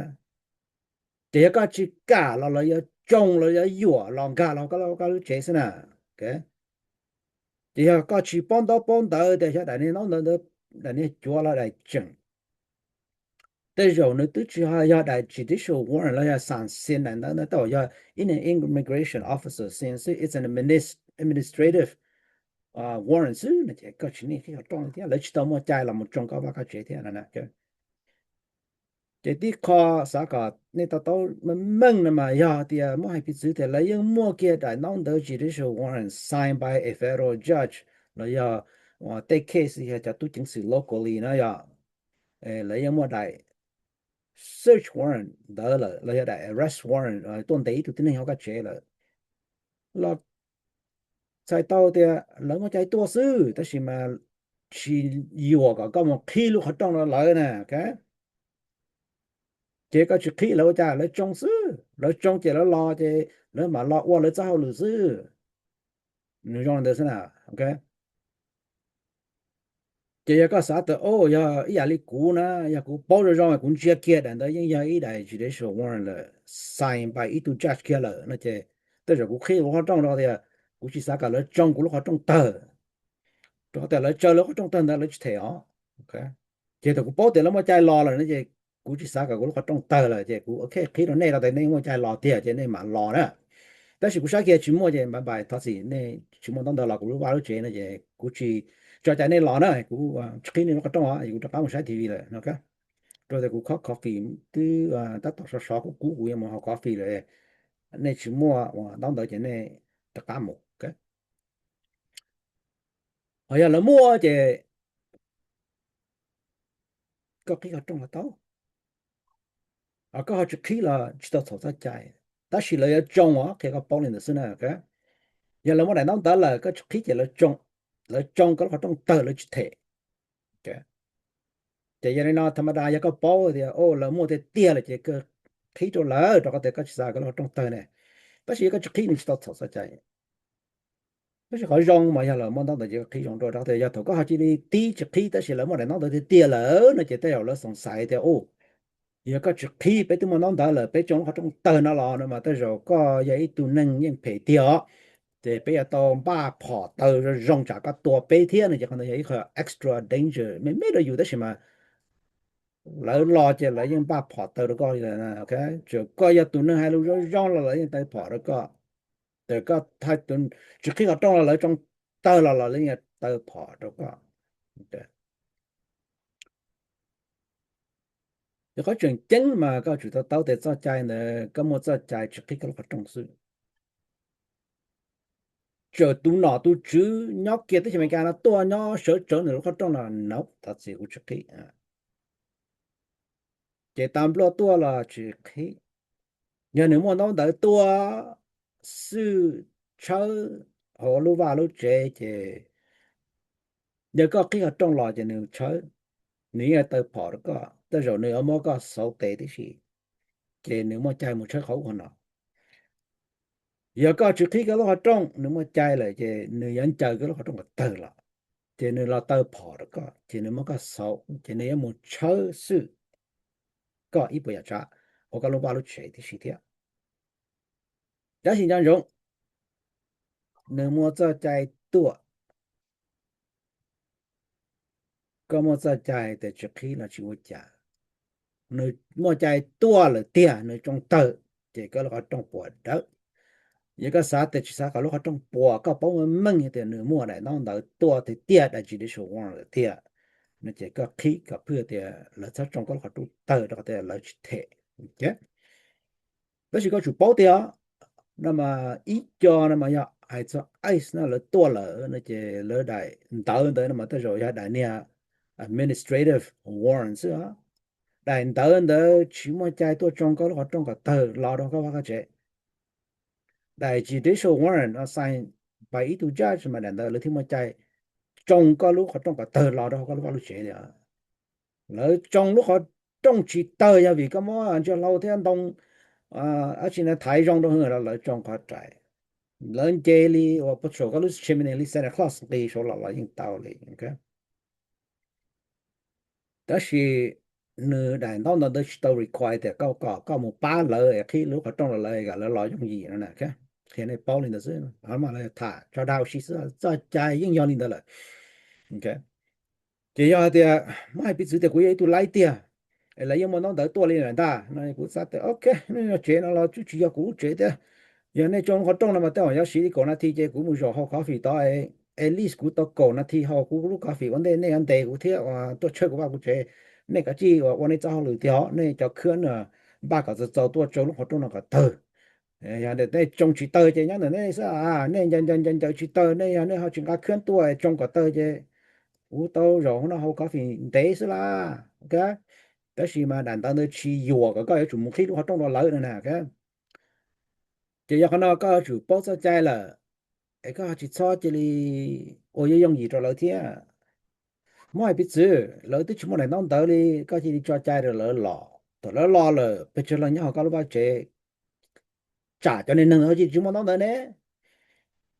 Ces yog koj tsis kam los lawv yuav tsoo lawv yuav yuam los nkag los koj lub tsev xwb na. Ces yog koj tsis paub ntaub paub ntawv tias xyov daim niag ntaub ntawv ntawd daim niag cuav los daim tseem, tej zaum nws twb tsis yog daim judicial warrant los yog sanction daim ntawv ntawd, tej zaum yog ib niag immigration officer xwb, it's an administrative warrant xwb no ces koj tsis nij qhib qhov rooj thiab lawv tsis tau muaj cai los mus tsoo koj vaj koj tsev thiab no. Ces tib qho xav kom nej to taub meej meej no mas yog tias muab hais piv txwv tias lawv yeej muaj kiag daim ntaub ntawv judicial warrant signed by a federal judge los yog tej case yog cov tub ceev xwm locally na yog lawv yeej muaj daim search warrant ntawd lawm los yog daim arrest warrant tuaj ntes ib tug tib neeg hauv koj tsev lawm los txhais tau tias lawv muaj cai tuaj xwb tab sis mas tsis yuam kom koj mus qhib lub qhov rooj rau lawv na. Ces koj tsis qhib lawv ua cas, lawv tsoo xwb, lawv tsoo ces lawv los ces lawv mam los ua lawv txoj hauj lwm xwb. Nws zoo li ntawd xwb na. Ces yog koj xav tias o yog ib yam li kuv na, yog kuv paub zoo zoo kuv ntsia kiag daim ntawd yeej yog ib daim judicial warrant lawm, signed by ib tug judge kiag lawm no ces tej zaum kuv qhib lub qhov rooj rau tias kuv tsis xav kom lawv tsoo kuv lub qhov rooj tawg, rau qhov tias lawv tsaws lawv qhov rooj tawg ntawd lawv tsis them os. Ces thaum kuv paub tias lawv muaj cai los lawm no ces kuv tsis xav kom kuv lub qhov rooj tawg lawm ces kuv qhib rau nej rau tias nej muaj cai los tiag ces nej mam los na. Tab sis kuv saib kiag tsis muaj ces npais npais thov txim, nej tsis muaj ntaub ntawv los kuv lub vaj lub tsev no ces kuv tsis tso cai nej los na, kuv tsis qhib nej lub qhov rooj os, kuv rov qab mus saib T V lawm no. Rau tias kuv khob coffee twb tab tom sov sov kub kub kuv yuav mus haus coffee lawm, nej tsis muaj ntaub ntawv ces nej rov qab mus. Ho yog lawv muaj ces koj qhib qhov rooj los tau, koj ho tsis qhib los tsis tau txhaum txoj cai, tab sis lawv yuav tsoo os, qhia koj paub li ntawd xwb na. Yog lawv muaj daim ntaub ntawv lawm koj tsis qhib ces lawv tsoo koj lub qhov rooj tawg lawv tsis them. Ces yog li no tha ma da yog koj paub tias o lawv muaj tiag tiag lawm ces koj qhib rau lawv rau qhov tias koj tsis xav kom lub qhov rooj tawg ne. Tab sis yog koj tsis qhib nws tsis tau txhaum txoj cai. Tab sis qhov zoo mas yog lawv muaj ntaub ntawv ces koj qhib zoo dua rau tias yog thaum koj ho cia li tib tsis qhib tab sis lawv muaj daim ntaub ntawv tiag tiag lawm no ces tej zaum lawv xoom xaiv tias u yog koj tsis qhib, peb twb muaj ntaub ntawv lawm, peb tsoo lub qhov rooj tawg no los no mas tej zaum koj yog ib tug neeg yeej phem tiag os. Ces peb yuav tau npaj phom taw zoo zoo tsam koj tua peb thiab no ces qhov ntawd yog ib qho extra danger me me rau yus tab sis mas lawv los ces lawv yeej npaj phom taw rau koj li lawm. Txawm koj yog tus neeg hais lus zoo zoo los lawv yeej taw phom rau koj. Txawm koj tsis qhib qhov rooj los lawv tsoo tawg los los lawv yeej taw phom rau koj. Yog qhov tseem ceeb mas koj tsum tau taub tias txoj cai ntawd koj muaj txoj cai tsis qhib koj lub qhov rooj xwb. Txawm tus nom tus tswv nyob kiag teb chaws Amelikas no tuaj nyob sawv tsawv nws lub qhov rooj no, no thov txim kuv tsis qhib. Ces tas npluaj tuaj los tsis qhib. Yog nws muaj ntaub ntawv tuaj xwj tshawb hauv lub vaj lub tsev ces yog koj qhib qhov rooj los ces nws tshawb, nws yeej taw phom rau koj, tej zaum nws yuav muab koj xauv tes tib si, ces nws muaj cai mus tshawb qhov ub qhov no. Yog koj tsis qhib koj lub qhov rooj, nws muaj cai lawm ces nws yuav ncaws koj lub qhov rooj kom tawg los, ces nws los taw phom rau koj, ces nws muab koj xauv, ces nws yuav mus tshawb xwj koj ib puas yam tsav hauv koj lub vaj lub tsev tib si thiab. Tab sis nco ntsoov, nws muaj txoj cai tuaj. Koj muaj txoj cai tias tsis qhib los tsis ua cas, nws muaj cai tuaj lawm tiag, nws tsoo tawg, ces koj lub qhov rooj puas dawb. Yog koj xav tias tsis xav kom lub qhov rooj puas, koj paub meej meej tias nws muaj daim ntaub ntawv tuaj tiag tiag, daim judicial warrant lawm tiag, no ces koj qhib kom phwj tias lawv txhob tsoo koj lub qhov rooj tawg rau qhov tias lawv tsis them. Tab sis koj tsum paub tias no mas ib co no mas yog hais txog ICE no lawv tuaj lawm no ces lawv daim ntawv ntawd no mas tej zaum yog daim niag administrative warrant xwb. Daim ntawv ntawd tsis muaj cai tuaj tsoo koj lub qhov rooj kom tawg los rau koj vaj koj tsev. Daim judicial warrant sign by ib tug judge mas daim ntawd lawv thiaj muaj cai tsoo koj lub qhov rooj kom tawg los rau koj lub vaj lub tsev li. Lawv tsoo lub qhov rooj tsis tawg yog vim koj muab ntsia hlau thiab ntoo, dab tsi na thaiv zoo rau hwv los lawv tsoo qhov rais. Lawv nce li uas patrol koj lub chimney li Santa Claus nqis saud los los yeej tau li. Tab sis nws daim ntaub ntawv ntawd tsis tau require tias koj kom koj mus pab lawv es qhib lub qhov rooj rau lawv kom lawv los yooj yim no na. Qhia nej paub li ntawd xwb, tham tso dag ua si xwb, txoj cai yeej yog li ntawd lawm. Ces yog hais tias muab hais piv txwv tias kuv yog ib tug laib tiag, es lawv yeej muaj ntaub ntawv tuaj li lawm ntag no, kuv xav tias ok, nej yog tsev no los twb tsis yog kuv lub tsev thiab. Yog nej tsoo lub qhov rooj no mas tej zaum yuav siv li kaum nas this ces kuv mus zaum haus coffee tod, at least kuv tau kaum nas this haus kuv lub coffee ua ntej nej yuav ntes kuv thiab tuaj tshawb kuv vaj kuv tsev. Nej kav tsij ua nej txoj hauj lwm tiag, nej cov khwb no npaj kom txaus txaus tuaj tsoo lub qhov rooj no kom tawg. Yog nej tsoo tsis tawg ces nyob ntawm nej xwb, nej ncaws ncaws ncaws ncaws tsis tawg, nej yog nej ho tsis nqa khwb tuaj tsoo kom tawg ces kuv tau zaum hauv no haus coffee ntev xwb las. Tab sis mas daim ntawv ntawd tsis yuam kom koj yuav tsum mus qhib lub qhov rooj rau lawv no na. Ces yog qhov no koj yuav tsum paub txoj cai lawm, es koj ho tsis txhob cia li ua yooj yooj yim rau lawv thiab. Muab hais piv txwv lawv twb tsis muaj daim ntaub ntawv li, koj cia li tso cai rau lawv los. Thaum lawv los lawm pes tsawg leej nyob hauv koj lub vaj tsev, tsam cov niag neeg ho cia li tsis muaj ntaub ntawv ne,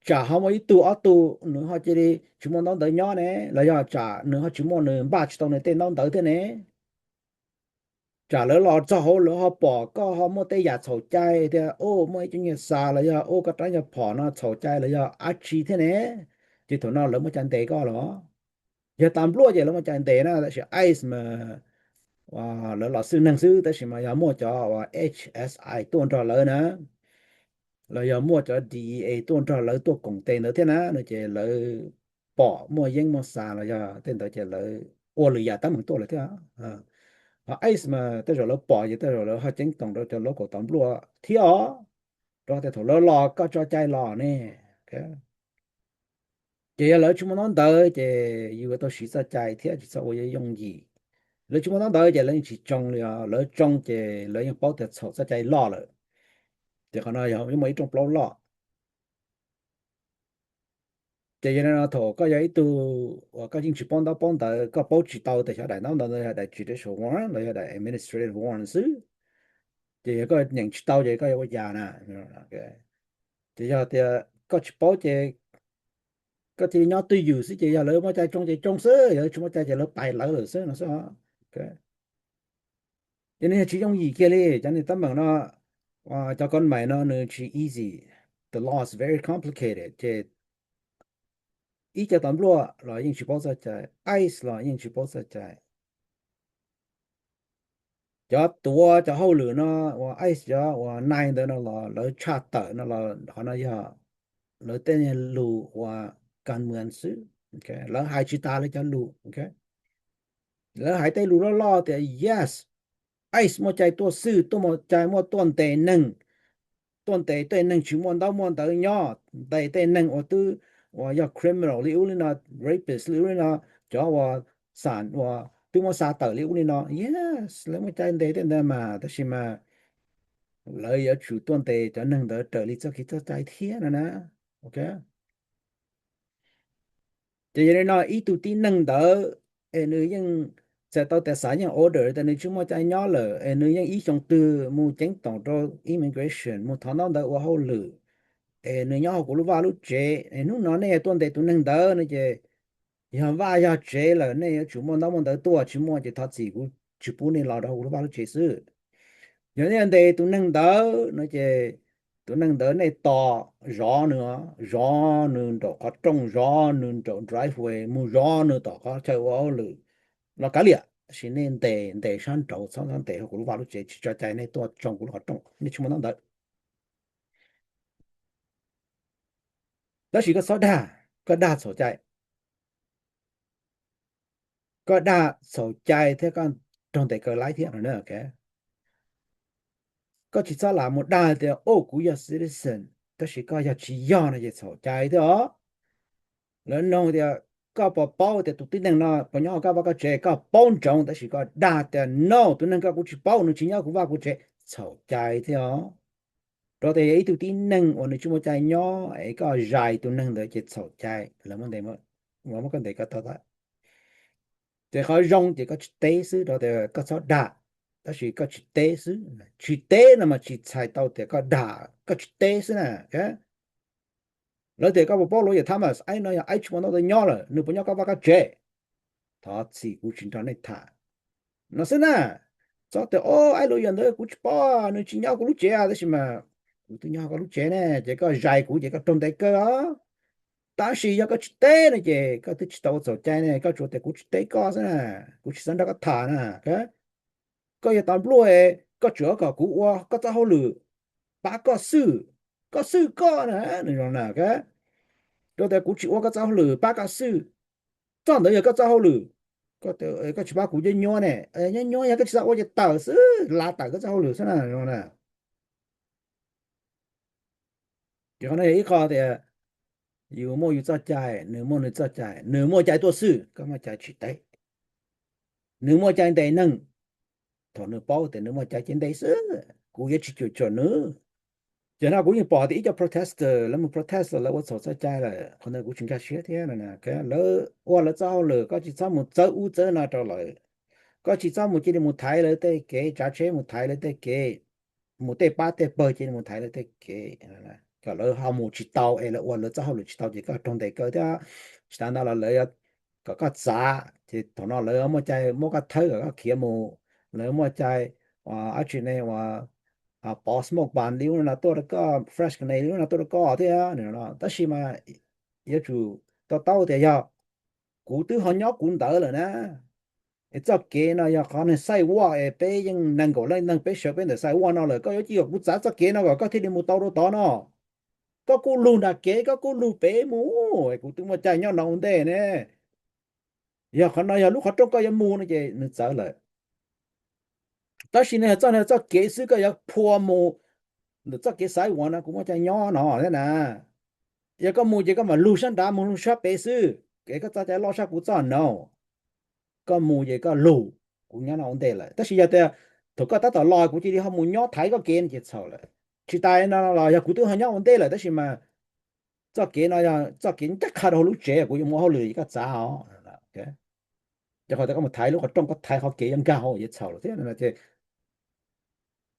tsam ho muaj ib tug ob tug nws ho cia li tsis muaj ntaub ntawv nyob ne, los yog tsam nws ho tsis muaj, nws npaj tsis tau nws tej ntaub ntawv thiab ne. Tsam lawv los txog hauv lawv ho pom koj ho muaj tej yam txhaum cai tias, o, muaj ib co nyiaj xa los yog, o, koj rab nyuag phom no txhaum cai los yog dab tsi thiab ne, ces thaum no lawv muaj cai ntes koj los. Yog tas npluaj ces lawv muaj cai ntes na, tab sis ICE mas lawv los xwb neeg xwb, tab sis mas yog muaj cov H S I tuaj nrog lawv na, los yog muaj cov D E A tuaj nrog lawv tuaj koom tes ntawd thiab na, no ces lawv pom muaj yeeb muaj xa los yog tej ntawd ces lawv ua lwm yam teeb meem tuaj lawm thiab. Ho ICE mas tej zaum lawv pom ces tej zaum lawv ho ceeb toom rau cov local tas npluaj thiab os, rau qhov tias thaum lawv los koj tso cai los ne. Ces yog lawv tsis muaj ntaub ntawv ces yus yuav tau siv txoj cai thiab tsis txhob ua yooj yim. Lawv tsis muaj ntaub ntawv ces lawv yeej tsis tsoo li os, lawv tsoo ces lawv yeej paub tias txhaum txoj cai loj lawm. Ces qhov no yog muaj ib rooj plaub loj. Ces yog li no thaum koj yog ib tug uas koj yeej tsis paub ntaub paub ntawv, koj paub tsis tau tias xyov daim ntaub ntawv ntawd yog daim judicial warrant los yog daim administrative warrant xwb, ces yog koj nyeem tsis tau ces koj yuav ua cas na? Ces yog tias koj tsis paub ces koj cia li nyob twj ywm xwb, ces yog lawv muaj cai tsoo ces tsoo xwb, yog lawv tsis muaj cai ces lawv pais lawv lawm xwb no xwb. Ces nws yog tsis yooj yim kiag li cov niag teeb meem no. Cov koj mais no nws tsis easy, the law is very complicated, ces ib co tas npluaj los yeej tsis paub txoj cai, ICE los yeej tsis paub txoj cai. Cov tuav cov hauj lwm no uas ICE cov uas nai ntawd no los lawv tshaj tawm no los qhov no yog lawv tej lus uas kas mws xwb. Lawv hais tsis tas lawv cov lus. Lawv hais tej lus loj loj tias yes, ICE muaj cai tuaj xwj, tuaj muaj cai muaj tuaj ntes neeg, tuaj ntes tej neeg tsis muaj ntaub muaj ntawv nyob, ntes tej neeg uas twb uas yog criminal li ub li no, rapist li ub li no, cov uas xam uas twb muab xa tawm li ub li no, yes, lawv muaj cai ntes tej ntawd mas, tab sis mas lawv yuav tsum tuaj ntes cov neeg ntawd raws li txoj kev txoj cai thiab no na. Ok. Ces yog li no ib tug tib neeg ntawd es nws yeej txais tau tias xav yeej order tias nws tsis muaj cai nyob lawm es nws yeej ib xyoo twg mus ceeb toom rau immigration mus thov ntaub ntawv ua hauj lwm es nws nyob hauv kuv lub vaj lub tsev es hnub no nej yuav tuaj ntes tus neeg ntawd no ces yog vaj yog tsev lawm nej yuav tsum muaj ntaub muaj ntawv tuaj, tsis muaj ces thov txim kuv tsis pub nej los rau hauv kuv lub vaj lub tsev xwb. Yog nej ntes tus neeg ntawd no ces tus neeg ntawd nej tos zov nws, zov nws nraum qhov rooj, zov nws nraum driveway, mus zov nws tom qhov chaw ua hauj lwm los kav liam, tab sis nej ntes ntes sab nraud, txhob ntes hauv kuv lub vaj lub tsev, tsis tso cai nej tuaj tsoo kuv lub qhov rooj, nej tsis muaj ntaub ntawv. Tab sis koj txhob dag, koj dag txhaum cai, koj dag txhaum cai thiab koj raug ntes kaw laib thiab no. Koj tsis txhob lam mus dag tias, o, kuv yog citizen, tab sis koj yog tsis yog no ces txhaum cai thiab os. Lawv nug tias koj puas paub tias tus tib neeg no puas nyob hauv koj vaj koj tsev, koj paub ntsoov tab sis koj dag tias no, tus neeg ko kuv tsis paub, nws tsis nyob kuv vaj kuv tsev, txhaum cai thiab os. Rau tias yog ib tug tib neeg uas nws tsis muaj cai nyob es koj zais tus neeg ntawd ces txhaum cai, lawv muab ntes, muab koj ntes kaw tau. Ces qhov zoo ces koj tsis teb xwb, rau tias koj txhob dag, tab sis koj tsis teb xwb. Tsis teb no mas tsis txhais tau tias koj dag, koj tsis teb xwb na. Lawv tias koj puas paub lawyer Thomas, aib no yog aib tsis muaj ntaub ntawv nyob lawm, nws puas nyob koj vaj koj tsev? Thov txim kuv tsis nrog nej tham no xwb na. Txhob tias o, aib lawyer ntawd kuv tsis paub, nws tsis nyob kuv lub tsev, tab sis mas kuv twb nyob koj lub tsev ne, ces koj zais kuv ces koj raug ntes kaw os. Tab sis yog koj tsis teb no ces koj twb tsis tau ua txhaum cai ne, koj tsuas tias kuv tsis teb koj xwb na, kuv tsis xav nrog koj tham na. Koj yog tas npluaj, koj tsuas kom kuv ua koj txoj hauj lwm, pab koj xwb, koj xwb koj na, nws zoo na. Rau tias kuv tsis ua koj txoj hauj lwm, pab koj xwb, txoj ntawd yog koj txoj hauj lwm. Koj tsis pab kuv nyuaj nyuaj ne, nyuaj nyuaj yog koj tsis xav ua ces tawm xwb, lav tawm koj txoj hauj lwm xwb na. Ces qhov no yog ib qho tias yus muaj yus txoj cai, nws muaj nws txoj cai, nws muaj cai tuaj xwb, koj muaj cai tsis teb. Nws muaj cai ntes neeg, thaum nws paub tias nws muaj cai ces ntes xwb, kuv yuav tsis cuam tshuam nws. Ces no kuv yeej pom tias ib co protester lawv mus protest lawv ua txhaum txoj cai lawm, qhov ntawd kuv tsis nkag siab thiab. Lawv ua lawv txoj hauj lwm, koj tsis txhob mus txawb ub txawb no rau lawv. Koj tsis txhob mus cia li mus thaiv lawv tej kev, tsav tsheb mus thaiv lawv tej kev, mus tej pab tej pawg cia li mus thaiv lawv tej kev, kom lawv ho mus tsis tau es lawv ua lawv txoj hauj lwm tsis tau ces koj raug ntes kaw thiab. Tsis tas ntawd los lawv kom koj txav ces thaum no lawv muaj cai muab koj thawb kom koj khiav mus, lawv muaj cai, ab tsi ne, pov smoke ban li ub no tuaj rau koj, flash grenade li ub no tuaj rau koj thiab. Tab sis mas yuav tsum to taub tias yog kuv twb ho nyob kuv ntawd lawm na, es txoj kev no yog qhov neeg sidewalk es peb yeej nees nkaum leej neeg peb sawv peb ntawm sidewalk no lawm, koj yuav cia kom kuv txav txoj kev no kom koj thiaj li mus tau rau tod no? Koj kuj lug nram kev, koj kuj lug pem mus, kuv twb muaj cai nyob no ua ntej ne. Yog qhov no yog lub qhov rooj koj yuav mus no ces nws txawv lawm. Tab sis no yog txoj, txoj kev xwb, koj yuav phua mus ntawm txoj kev sidewalk no kuv muaj cai nyob no thiab na. Yog koj mus ces koj mam lug sab nrad mus lug sab pem xwb, kev koj txoj cai loj sab kuv txoj no. Koj mus ces koj lug, kuv nyob no ua ntej lawm. Tab sis yog tias thaum koj tab tom los kuv cia li ho mus nyob thaiv koj kev no ces txhaum lawm. Tsis tas no los yog kuv twb ho nyob ua ntej lawm tab sis mas txoj kev no yog txoj kev ncaj qha rau hauv lub tsev, kuv yuav mus ua hauj lwm ces koj txav os. Ces qhov tias koj mus thaiv lub qhov rooj, koj thaiv qhov kev yuav nkag hauv ces txhaum lawm thiab no ces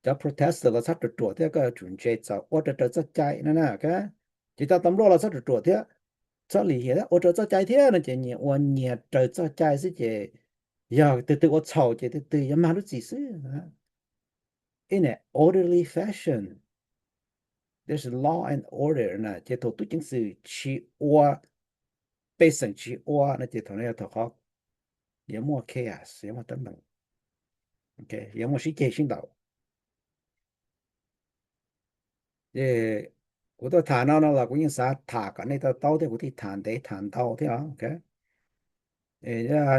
cov protester los txhob ruam ruam thiab, koj yuav tsum ntse txaus ua raws raws txoj cai no na. Ces cov tas npluaj los txhob ruam ruam thiab, txhob lim hiam thiab, ua raws txoj cai thiab no ces nyias ua nyias raws txoj cai xwb ces yog tus twg ua txhaum ces tus twg yuav mag lub txim xwb. In an orderly fashion, there's law and order na, ces thaum tub ceev xwm tsis ua, pej xeem tsis ua no ces thaum no yog thaum qhov yuav muaj chaos, yuav muaj teeb meem, yuav muaj sib ceg sib ntaus. Ces kuv tuaj tham no no los kuv yeej xav tham kom nej to taub thiab, kuv thiaj tham ntev tham ntau thiab os.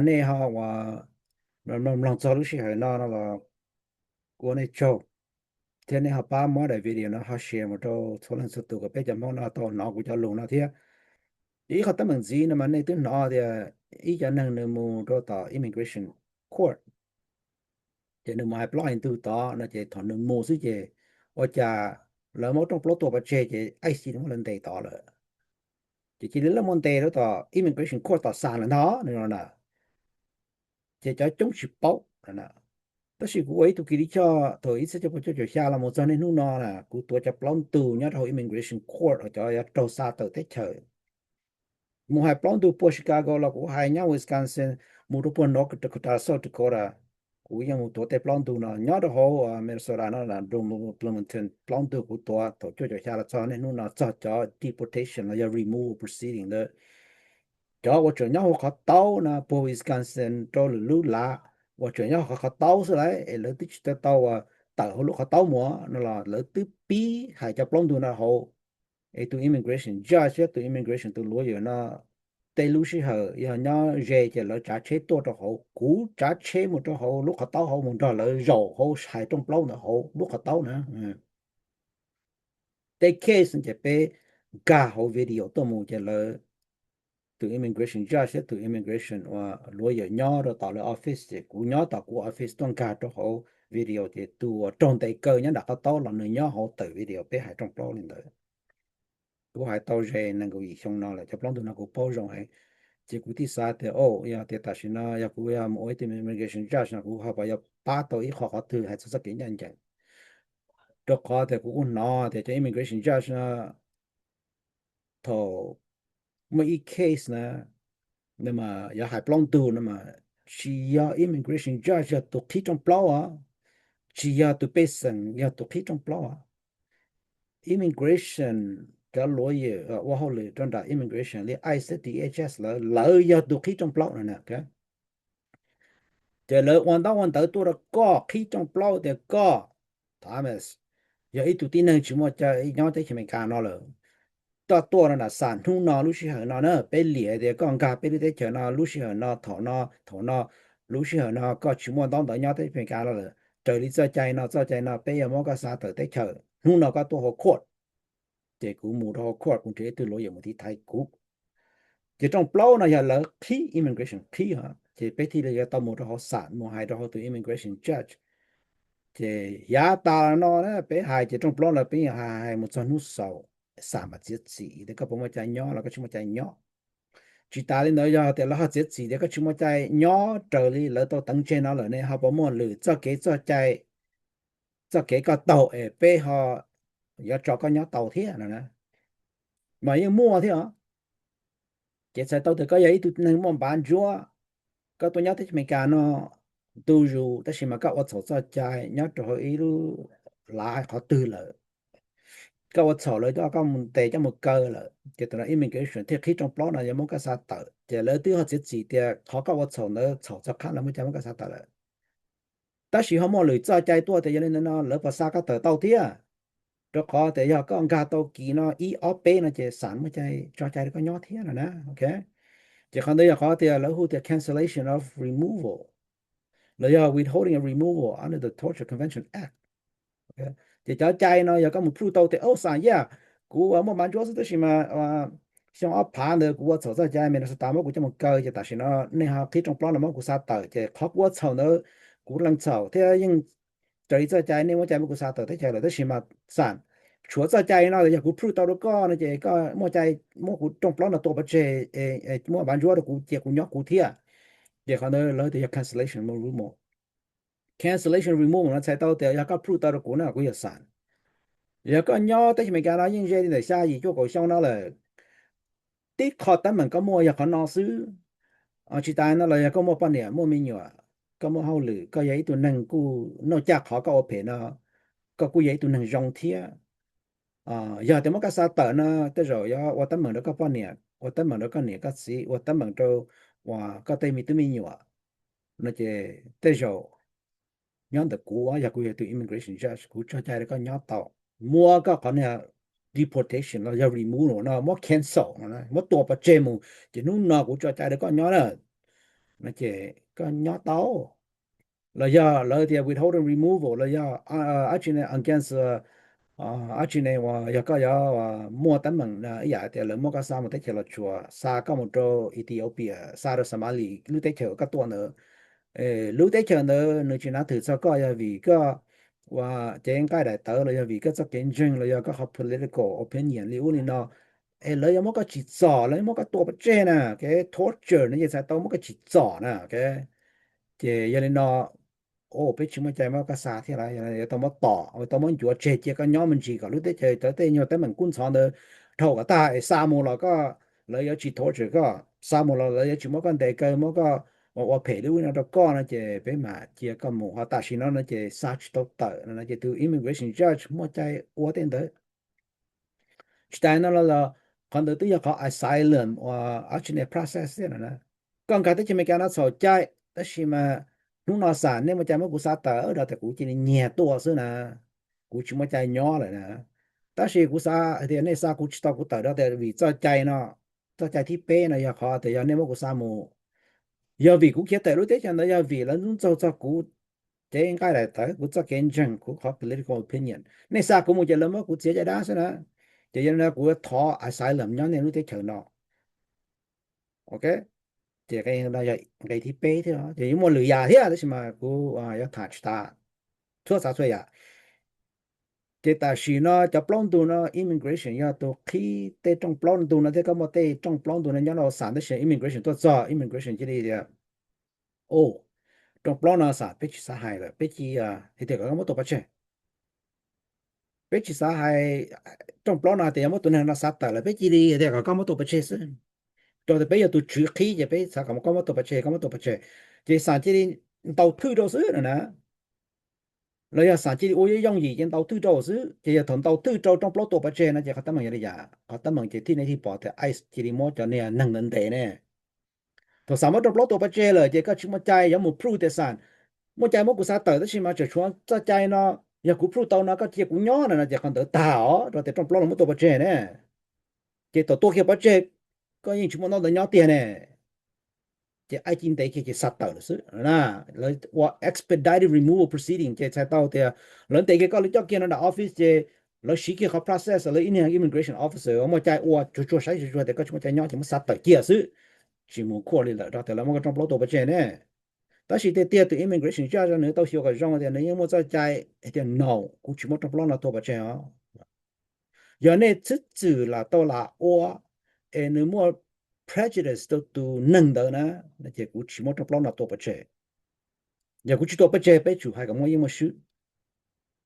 Nej ho ua mloog mloog txog lub sij hawm no no los ua nej tsaug, thiab nej ho pab muab daim video no ho share mus rau txhua leej txhua tus kom peb cov Hmoob no tau hnov kuv cov lus no thiab. Ces ib qho teeb meem ntxiv no mas nej twb hnov tias ib co neeg nws mus rau tom immigration court, ces nws mus apply ntug tod no ces thaum nws mus xwb ces ua cas lawv muab rooj plaub tua pov tseg ces ICE muab lawv ntes tod lawm. Ces cia li lawv muab ntes rau tom immigration court tom Sam lawm ntag no na. Ces cov coob tsis paub no na. Tab sis kuv ua ib tug kis lij choj thaum ib txhiab cuaj pua cuaj caum xya los mus txog niaj hnub no na, kuv tuav cov plaub ntug nyob rau hauv immigration court uas cov yuav raug xa tawm teb chaws. Mus hais plaub ntug puag Chicago los kuv hais, nyob Wisconsin mus rau puag North Dakota, South Dakota, kuv yeej mus tuav tej plaub ntug no. Nyob rau hauv Minnesota no, Bloomington, plaub ntug kuv tuav thaum cuaj caum xya los txog niaj hnub no txog cov deportation los yog removal proceeding ntawd. Cov uas tseem nyob hauv qhov taub no puag Wisconsin rau lwm lub lav uas tseem nyob hauv qhov taub xwb lawm es lawv twb tsis tau tau uas tawm hauv lub qhov taub mus no los lawv twb pib hais cov plaub ntug no hauv. Es tus immigration judge thiab tus immigration tus lawyer no tej lub sij hawm yog nyob ze ces lawv tsav tsheb tuaj rau hauv, kuv tsav tsheb mus rau hauv lub qhov taub hauv mus nrog lawv zaum hauv hais rooj plaub ntawm hauv lub qhov taub na. Tej case ces peb nkag hauv video tuaj mus ces lawv, tus immigration judge thiab tus immigration uas lawyer nyob rau tom lawv office ces kuv nyob tom kuv office tuaj nkag rau hauv video ces tus uas raug ntes kaw nyob nram qhov taub los nws nyob hauv tawm video peb hais rooj plaub li ntawd. Kuv hais tau ze nees nkaum yim xyoo no lawm, cov plaub ntug no kuv paub zoo heev. Ces kuv thiaj xav tias, o, yog tias tam sim no yog kuv yog mus ua ib tug immigration judge no kuv ho puas yuav pab tau ib qho qhov twg hais txog txoj kev ncaj ncees. Rau qhov tias kuv kuj hnov tias cov immigration judge no thaum muaj ib case na, nws mas yog hais plaub ntug no mas tsis yog immigration judge yog tus qhib rooj plaub os, tsis yog tus pej xeem yog tus qhib rooj plaub os. Immigration cov lawyer ua hauj lwm rau nram immigration li ICE thiab DHS lawv, lawv yog tus qhib rooj plaub no na. Ces lawv ua ntaub ua ntawv tuaj rau koj qhib rooj plaub tias koj, Thomas, yog ib tug tib neeg tsis muaj cai nyob teb chaws Amelikas no lawm. Koj tuaj rau nram Sam hnub no lub sij hawm no na, peb liam tias koj nkag peb lub teb chaws no lub sij hawm no, thaum no, thaum no, lub sij hawm no koj tsis muaj ntaub ntawv nyob teb chaws Amelikas no lawm, raws li txoj cai no txoj cai no peb yuav muab koj xa tawm teb chaws. Hnub no koj tuaj hauv court. Ces kuv mus rau hauv court, kuv nrhiav ib tug lawyer mus tiv thaiv kuv. Ces rooj plaub no yog lawv qhib, immigration qhib os, ces peb thiaj li yuav tau mus rau hauv Sam mus hais rau hauv tus immigration judge. Ces yav tas los no na peb hais ces rooj plaub lawv peb yeej hais mus txog hnub xaus, Sam mam txiav txim tias koj puas muaj cai nyob los koj tsis muaj cai nyob. Tsis tas li ntawd, yog tias lawv ho txiav txim tias koj tsis muaj cai nyob raws li lawv tau teev tseg no lawm ne, ho puas muaj lwm txoj kev txoj cai, txoj kev koj taug es peb ho yuav tso koj nyob tau thiab no na? Mas yeej muaj thiab os. Ces txhais tau tias koj yog ib tug neeg muaj npav ntsuab, koj tuaj nyob teb chaws Amelikas no ntu zus, tab sis mas koj ua txhaum txoj cai nyob rau hauv ib lub lav qhov twg lawm, koj ua txhaum lawv coj koj mus ntes coj mus kaw lawm, ces tam no immigration thiaj qhib rooj plaub no yuav muab koj xa tawm. Ces lawv twb ho txiav txim tias qhov koj ua txhaum ntawd txhaum txog qhov lawv muaj cai muab koj xa tawm lawm. Tab sis ho muaj lwm txoj cai tuaj tias yog li ntawd no lawv puas xa koj tawm tau thiab? Rau qhov tias yog koj nkag tau kis no ib ob peb no ces Sam muaj cai tso cai rau koj nyob thiab no na. Ces qhov ntawd yog qhov tias lawv hu tias cancellation of removal los yog withholding of removal under the Torture Convention Act. Ces cov cai no yog koj mus prove tau tias, o, Sam, yeah, kuv muaj npav ntsuab xwb tab sis mas xyoo ob phav ntawd kuv ua txhaum txoj cai, Minnesota muab kuv coj mus kaw ces tam sim no nej ho qhib rooj plaub no muab kuv xa tawm, ces qhov kuv ua txhaum ntawd kuv lees txhaum thiab yeej raws li txoj cai nej muab cai muab kuv xa tawm teb chaws lawm, tab sis mas Sam, tshuav txoj cai no yog kuv prove tau rau koj no ces koj muaj cai muab kuv rooj plaub no tua pov tseg, muab npav ntsuab rau kuv, cia kuv nyob kuv thiab. Ces qhov ntawd lawv tias yog cancellation removal. Cancellation removal no txhais tau tias yog koj prove tau rau kuv na kuv yog Sam. Yog koj nyob teb chaws Amelikas no yeej ze li ntawm xya yim cuaj kaum xyoo no lawm, tib qho teeb meem koj muaj yog qhov no xwb. Tsis tas no los yog koj muaj poj niam muaj me nyuam, koj muaj hauj lwm, koj yog ib tug neeg kuj noj caj qhov koj ua phem no, koj kuj yog ib tug neeg zoo thiab. Yog tias muab koj xa tawm no tej zaum yuav ua teeb meem rau koj poj niam, ua teeb meem rau koj niam koj txiv, ua teeb meem rau uas koj tej me tub me nyuam no ces tej zaum nyob ntawm kuv, yog kuv yog tus immigration judge kuv tso cai rau koj nyob tau, muab koj qhov niag deportation los yog removal no muab cancel no, muab tua pov tseg mus, ces hnub no kuv tso cai rau koj nyob na, no ces koj nyob tau. Los yog lawv tias withholding removal los yog dab tsi ne, against, dab tsi ne uas yog koj yuav muaj teeb meem ib yam tias lawv muab koj xa mus teb chaws Los Tsuas, xa koj mus rau Ethiopia, xa rau Somalia, lub teb chaws uas koj tuaj ntawd, lub teb chaws ntawd nws tsis nav thwm txog koj yog vim koj ua cev nqaij daim tawv los yog vim koj txoj kev ntseeg los yog koj qhov political opinion li ub li no, es lawv yuav muab koj tsim txom, lawv yuav muab koj tua pov tseg na, kev torture no ces txhais tau muab koj tsim txom na. Ces yog li no, o, peb tsis muaj cai muab koj xa thiab lawm, yuav tau muab tom, tau muab ncuav tseg cia koj nyob me ntsis kom lub teb chaws cov tej nyuag teeb meem kub ntxhov ntawd dhau kom tag es xa mus los koj, lawv yuav tsis torture koj, xa mus los lawv yuav tsis muab koj ntes kaw muab koj ua ua phem li ub no rau koj no ces peb mam cia koj mus. Ho tam sim no no ces xa tsis tau tawm no ces tus immigration judge muaj cai ua tej ntawd. Tsis tas no los qhov ntawd twb yog qhov asylum uas alternate process thiab no na. Koj nkag teb chaws Amelikas no txhaum cai, tab sis mas hnub no xam nej muaj cai muab kuv xa tawm rau tias kuv cia li nyiag tuaj xwb na, kuv tsis muaj cai nyob lawm na. Tab sis kuv xav hais tias nej xa kuv tsis tau kuv tawm rau tias vim txoj cai no, txoj cai thib peb no yog qhov tias yog nej muab kuv xa mus, yog vim kuv khiav tawm lub teb chaws ntawd yog vim lawv ntxub ntxaug txog kuv cev nqaij daim tawv, kuv txoj kev ntseeg, kuv qhov political opinion. Nej xa kuv mus ces lawv muab kuv txiav caj dab xwb na. Ces yog li no kuv yuav thov asylum nyob nej lub teb chaws no. Ok, ces yog nqe thib peb thiab ces yuav muaj lwm yam thiab tab sis mas kuv yuav tham tsis tas txhua txhua yam. Ces tam sim no cov plaub ntug no immigration yog tus qhib tej rooj plaub ntug no thiab koj muaj tej rooj plaub ntug no nyob rau xam tab sis immigration tuaj txog immigration cia li tias, o, rooj plaub no xam peb tsis xav hais lawm, peb cia li hais tias kom koj muab tua pov tseg. Peb tsis xav hais rooj plaub no tias yog muab tus neeg no xa tawm lawm, peb cia li hais tias kom koj muab tua pov tseg xwb. Rau tias peb yog tus tswv qhib ces peb xav kom koj muab tua pov tseg, koj muab tua pov tseg. Ces xam cia li ntaus thwj rau xwb no na. Los yog xam cia li ua yooj yooj yim ces ntaus thwj rau xwb. Ces yog thaum ntaus thwj rau rooj plaub tua pov tseg no ces qhov teeb meem yog li yam, qhov teeb meem ces thiaj nej thiaj pom tias ICE cia li muab cov niag neeg ntawd ntes ne. Thaum xam muab rooj plaub tua pov tseg lawm ces koj tsis muaj cai yuav mus prove tias xam muaj cai muab kuv xa tawm tab sis mas tseem tshuav txoj cai no, yog kuv prove tau no koj cia kuv nyob no no ces qhov ntawd tag os, rau tias rooj plaub los muab tua pov tseg ne. Ces thaum tua kiag pov tseg, koj yeej tsis muaj ntaub ntawv nyob tiag ne. Ces ICE ntes kiag ces xa tawm lawm xwb. Lawv ua expedited removal proceeding ces txhais tau tias lawv ntes kiag koj, lawv coj kiag no nram office ces lawv siv kiag qhov process lawv ib niag immigration officer muaj cai ua tsuag tsuag, saib tsuag tsuag tias koj tsis muaj cai nyob ces muab xa tawm kiag xwb, tsis mus court li lawm rau tias lawv muab koj rooj plaub tua pov tseg ne. Tab sis tiag tiag tus immigration judge nws tau xyuas kom zoo tias nws yeej muaj txoj cai hais tias no, kuv tsis muab rooj plaub no tua pov tseg os. Yog nej xwb txwm lam tau lam ua es nws muaj prejudice rau tus neeg ntawd na, ces kuv tsis muab rooj plaub no tua pov tseg. Yog kuv tsis tua pov tseg peb tsum hais kom muaj yeeb muaj swb.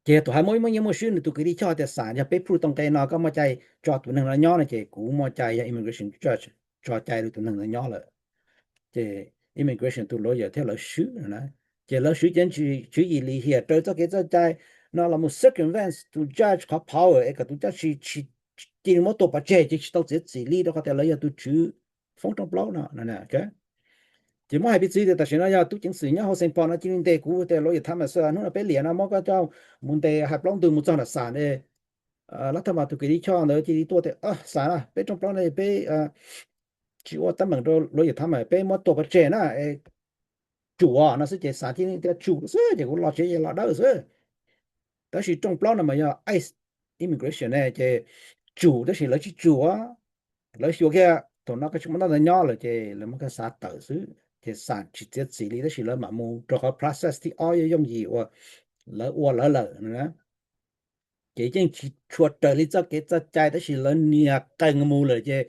Ces yog tus hais muaj yeeb muaj swb nws tus kwv tij choj tias xam yog peb prove tau nqe no koj muaj cai tso tus neeg no nyob no ces kuv muaj cai yog immigration judge tso cai rau tus neeg no nyob lawm. Ces immigration tus lawyer thiab lawv swb no na. Ces lawv swb cev tswv yim lim hiam raws txoj kev txoj cai no los mus circumvent tus judge qhov power es kom tus judge tsis, tsis cia li muab tua pov tseg ces tsis tau txiav txim li rau qhov tias lawv yog tus tswv foob rooj plaub no. Ces muab hais piv txwv tias tam sim no yog tub ceev xwm nyob hauv Saint Paul no cia li ntes kuv tias lawyer Thomas, hnub no peb liam no muab koj coj mus ntes hais plaub ntug mus txog nram xam ne. Lab thaj mas tus kwv tij choj ntawd cia li tuaj tias xam peb rooj plaub no peb tsis ua teeb meem rau lawyer Thomas, peb muab tua pov tseg na, tsum no xwb ces xam cia li tias tsum xwb ces kuv los tsev los dawb xwb. Tab sis rooj plaub no mas yog ICE immigration ne ces tsum tab sis lawv tsis tsum. Lawv xyuas kiag thaum no koj tsis muaj ntaub ntawv nyob lawm ces lawv muab koj xa tawm xwb. Ces xam tsis txiav txim li tab sis lawv mam mus rau qhov process thib ob yooj yooj yim uas lawv ua lawv lawm no na. Ces yeej tsis tshua raws li txoj kev txoj cai tab sis lawv nias qees mus lawm ces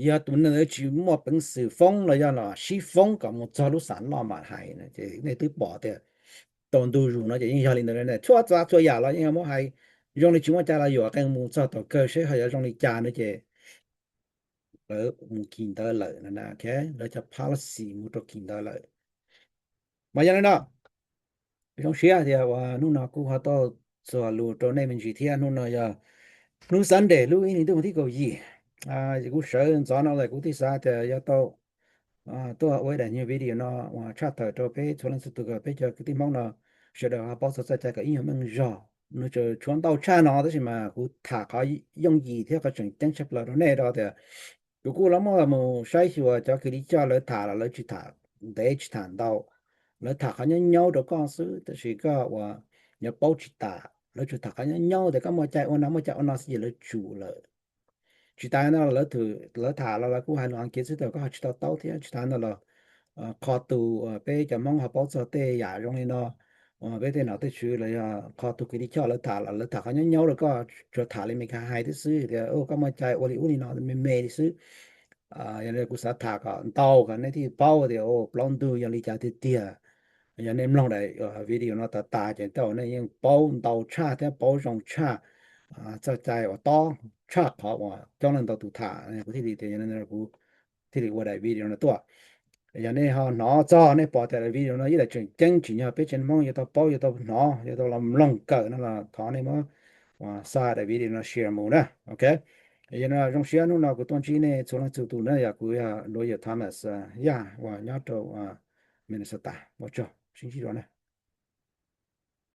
yog tus neeg ntawd tsis muaj peev xwm foob los yog los sib foob kom mus txog lub xam loj mam hais no. Ces nej twb pom tias tau ntu zus no ces yeej yog li ntawd ne. Txhua txhua yam los yeej muab hais zoo li tsis muaj cai los yuam qees mus txog thaum kawg seb ho yuav zoo li cas no ces lawv mus kis ntawd lawm no na. Lawv cov policy mus rau kis ntawd lawm. Mas yog li no, zoo siab tias uas hnub no kuj ho tau txuas lus rau nej me ntsis thiab. Hnub no yog hnub Sunday lub ib hlis ntuj vas thib kaum yim. Kuv sawv ntxov no lawm kuv thiaj xav tias yuav tau tuaj ua ib daim nyuag video no uas tshaj tawm rau peb txhua leej txhua tus kom peb cov kwv tij Hmoob no sawv daws ho paub txog txoj cai kom ib nyuag meej zog. Nws tseem tshuav ntau tshaj no tab sis mas kuv tham qhov yooj yim thiab qhov tseem ceeb tshaj plaws rau nej rau tias kuv kuj los muab mus saib xyuas cov kwv tij Hmoob lawv tham los lawv tsis tham ntev tsis tham ntau. Lawv tham qhov nyob nyob rau koj xwb tab sis koj uas nyob paub tsis tas, lawv tsuas tham qhov nyob nyob tias koj muaj cai ua no muaj cai ua no xwb ces lawv tsum lawm. Tsis tas no lawv tham los lawv kuj hais lus Askiv xwb tias koj ho tsis to taub thiab. Tsis tas no los qhov tus peb cov Hmoob ho paub txog tej yam zoo li no peb tej nom tej tswv los yog qhov tus kwv tij choj lawv tham los lawv tham qhov nyob nyob rau koj, tsuas tham li Meskas hais thiab xwb tias koj muaj cai ua li ub li no me me li xwb. Yog li kuv xav tham kom ntau kom nej thiaj paub tias plaub ntug yog li cas tiag tiag. Yog nej mloog daim video no tas tas ces tej zaum nej yeej paub ntau tshaj thiab paub zoo tshaj txoj cai uas tob tshaj qhov uas coob leej ntau tus tham, kuv thiaj li tias kuv thiaj li ua daim video no tuaj. Yog nej ho hnov txog nej pom tias daim video no ib daim tseem ceeb tsim nyog peb tsev Hmoob yuav tau paub, yuav tau hnov, yuav tau los mloog kawm no los thov nej muab xa daim video no share mus na, ok. Yog no zoo siab hnub no kuv tuaj ntsib nej txhua leej txhua tus na, yog kuv yog Lawyer Thomas Yaj uas nyob rau Minnesota, ua tsaug, sib ntsib dua na.